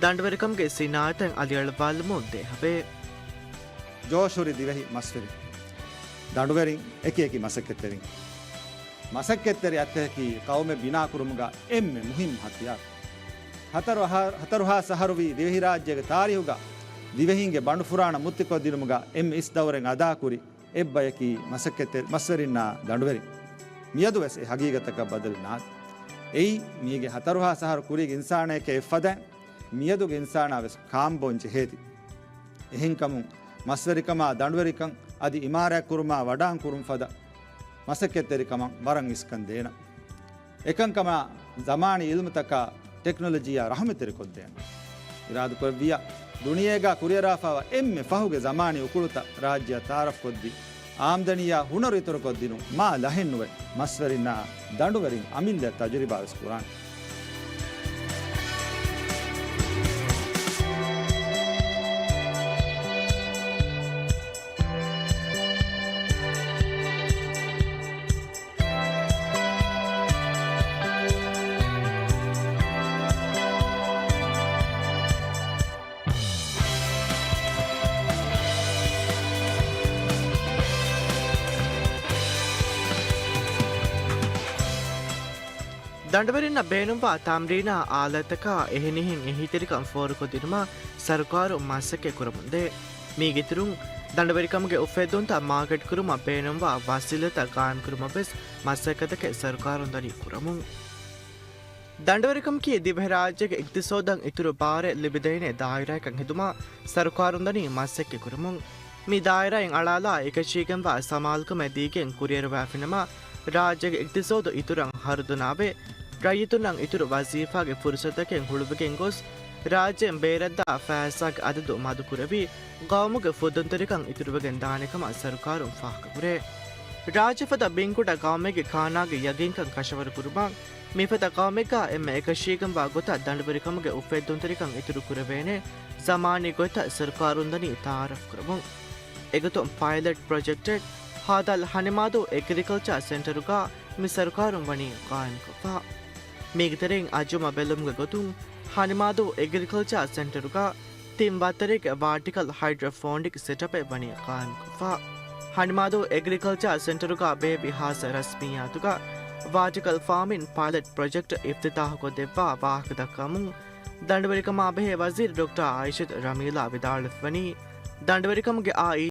ދަނޑުވެރިކަމުގެ ސިނާއަތެއް އަލިއަޅުއްވާލުމުން ދޭހަވޭ. ޖޯޝުހުރި ދިވެހި މަސްވެރިން، ދަނޑުވެރިން، އެކިއެކި މަސައްކަތްތެރިން. މަސައްކަތްތެރި އަތްތަކަކީ ޤައުމެއް ބިނާކުރުމުގަ އެންމެ މުހިއްމު ހަތިޔާރު. ހަތަރު އަހަ-، ހަތަރުހާސް އަހަރުވީ ދިވެހިރާއްޖޭގެ ތާރީހުގަ ދިވެހިންގެ ބަނޑުފުރާނަ މުއްތިކޮށްދިނުމުގަ އެންމެ އިސް ދައުރެއް އަދާކުރި އެއްބަޔަކީ މަސައްކަތްތެރި މަސްވެރިންނާ ދަނޑުވެރިން. މިއަދުވެސް އެ ހަގީގަތަކަށް ބަދަލެއް ނާން. އެއީ، މީގެ ހަތަރުހާސް އަހަރު ކުރީގެ އިންސާނާއެކޭ އެއްފަދައިން، މިއަދުގެ އިންސާނާވެސް ކާންބޯން ޖެހޭތީ. އެހެންކަމުން، މަސްވެރިކަމާ ދަނޑުވެރިކަން އަދި އިމާރާތްކުރުމާ ވަޑާން ކުރުން ފަދަ މަސައްކަތްތެރިކަމަށް ވަރަށް އިސްކަން ދޭނަން. އެކަންކަމާ ޒަމާނީ އިލްމުތަކާ ޓެކްނޮލޮޖީއާ ރަހުމަތްތެރިކޮށްދޭނަން. އިރާދަކުރެއްވިއްޔާ، ދުނިޔޭގާ ކުރިއަރާފައިވާ އެންމެ ފަހުގެ ޒަމާނީ އުކުޅުތައް ރާއްޖެއަށް ތައާރަފްކޮށްދީ، އާމްދަނީއާ ހުނަރު އިތުރުކޮށްދިނުން މާ ލަހެއްނުވެ، މަސްވެރިންނާ ދަނޑުވެރިން އަމިއްލަ ތަޖުރިބާވެސް ކުރާނެ. ދަނޑުވެރިންނަށް ބޭނުންވާ ތަމްރީނާ އާލާތްތަކާ އެހެނިހެން އެހީތެރިކަން ފޯރުކޮށްދިނުމަށް ސަރުކާރުން މަސައްކަތް ކުރަމުންދޭ. މީގެއިތުރުން، ދަނޑުވެރިކަމުގެ އުފެއްދުންތައް މާކެޓްކުރުމަށް ބޭނުންވާ ވަސީލަތްތައް ގާއިމްކުރުމަށްވެސް މަސައްކަތަކެއް ސަރުކާރުން ދަނީ ކުރަމުން. ދަނޑުވެރިކަމަކީ ދިވެހިރާއްޖޭގެ އިގްތިސޯދަށް އިތުރު ބާރެއް ލިބިދޭނެ ދާއިރާއަކަށް ހެދުމަށް ސަރުކާރުން ދަނީ މަސައްކަތް ކުރަމުން. މި ދާއިރާއިން އަޅާލާ އެކަށީގެންވާ ސަމާލުކަމެއް ދީގެން ކުރިއަރުވާފިނަމަ، ރާއްޖޭގެ އިގްތިސޯދު އިތުރަށް ހަރުދަނާވެ، ރައްޔިތުންނަށް އިތުރު ވަޒީފާގެ ފުރުސަތަކެއް ހުޅުވިގެން ގޮސް، ރާއްޖޭން ބޭރަށްދާ ފައިސާގެ އަދަދު މަދުކުރެވި، ގައުމުގެ ފުދުންތެރިކަން އިތުރުވެގެން ދާނެ ކަމަށް ސަރުކާރުން ފާހަގަކުރޭ. ރާއްޖެފަދަ ބިންކުޑަ ގައުމެއްގެ ކާނާގެ ޔަގީންކަން ކަށަވަރުކުރުމަށް، މިފަދަ ގައުމެއްގަ އެންމެ އެކަށީގެންވާ ގޮތަށް ދަނޑުވެރިކަމުގެ އުފެއްދުންތެރިކަން އިތުރުކުރެވޭނެ ޒަމާނީ ގޮތްތައް ސަރުކާރުން ދަނީ ތައާރަފްކުރަމުން. އެގޮތުން ޕައިލެޓް ޕްރޮޖެކްޓެއް ހދ. ހަނިމާދޫ އެގްރިކަލްޗާ ސެންޓަރުގަ މި ސަރުކާރުން ވަނީ ގާއިމްކޮށްފަ. މީގެ ތެރެއިން އަޖުމަ ބެލުމުގެ ގޮތުން ހަނިމާދޫ އެގްރިކަލްޗާ ސެންޓަރުގަ ތިން ވައްތަރެއްގެ ވާޓިކަލް ހައިޑްރޮފޯނިކް ސެޓަޕެއް ވަނީ ގާއިމްކޮށްފަ. ހަނިމާދޫ އެގްރިކަލްޗާ ސެންޓަރުގަ ބޭއްވި ހާއްސަ ރަސްމިއްޔާތުގަ ވާޓިކަލް ފާމިން ޕައިލެޓް ޕްރޮޖެކްޓް އިފްތިތާހުކޮށްދެއްވާ ވާހަކަދައްކަމުން ދަނޑުވެރިކަމާ ބެހޭ ވަޒީރު ޑޮކްޓަރ އާއިޝަތު ރަމީލާ ވިދާޅުވެފަވަނީ، ދަނޑުވެރިކަމުގެ އާއި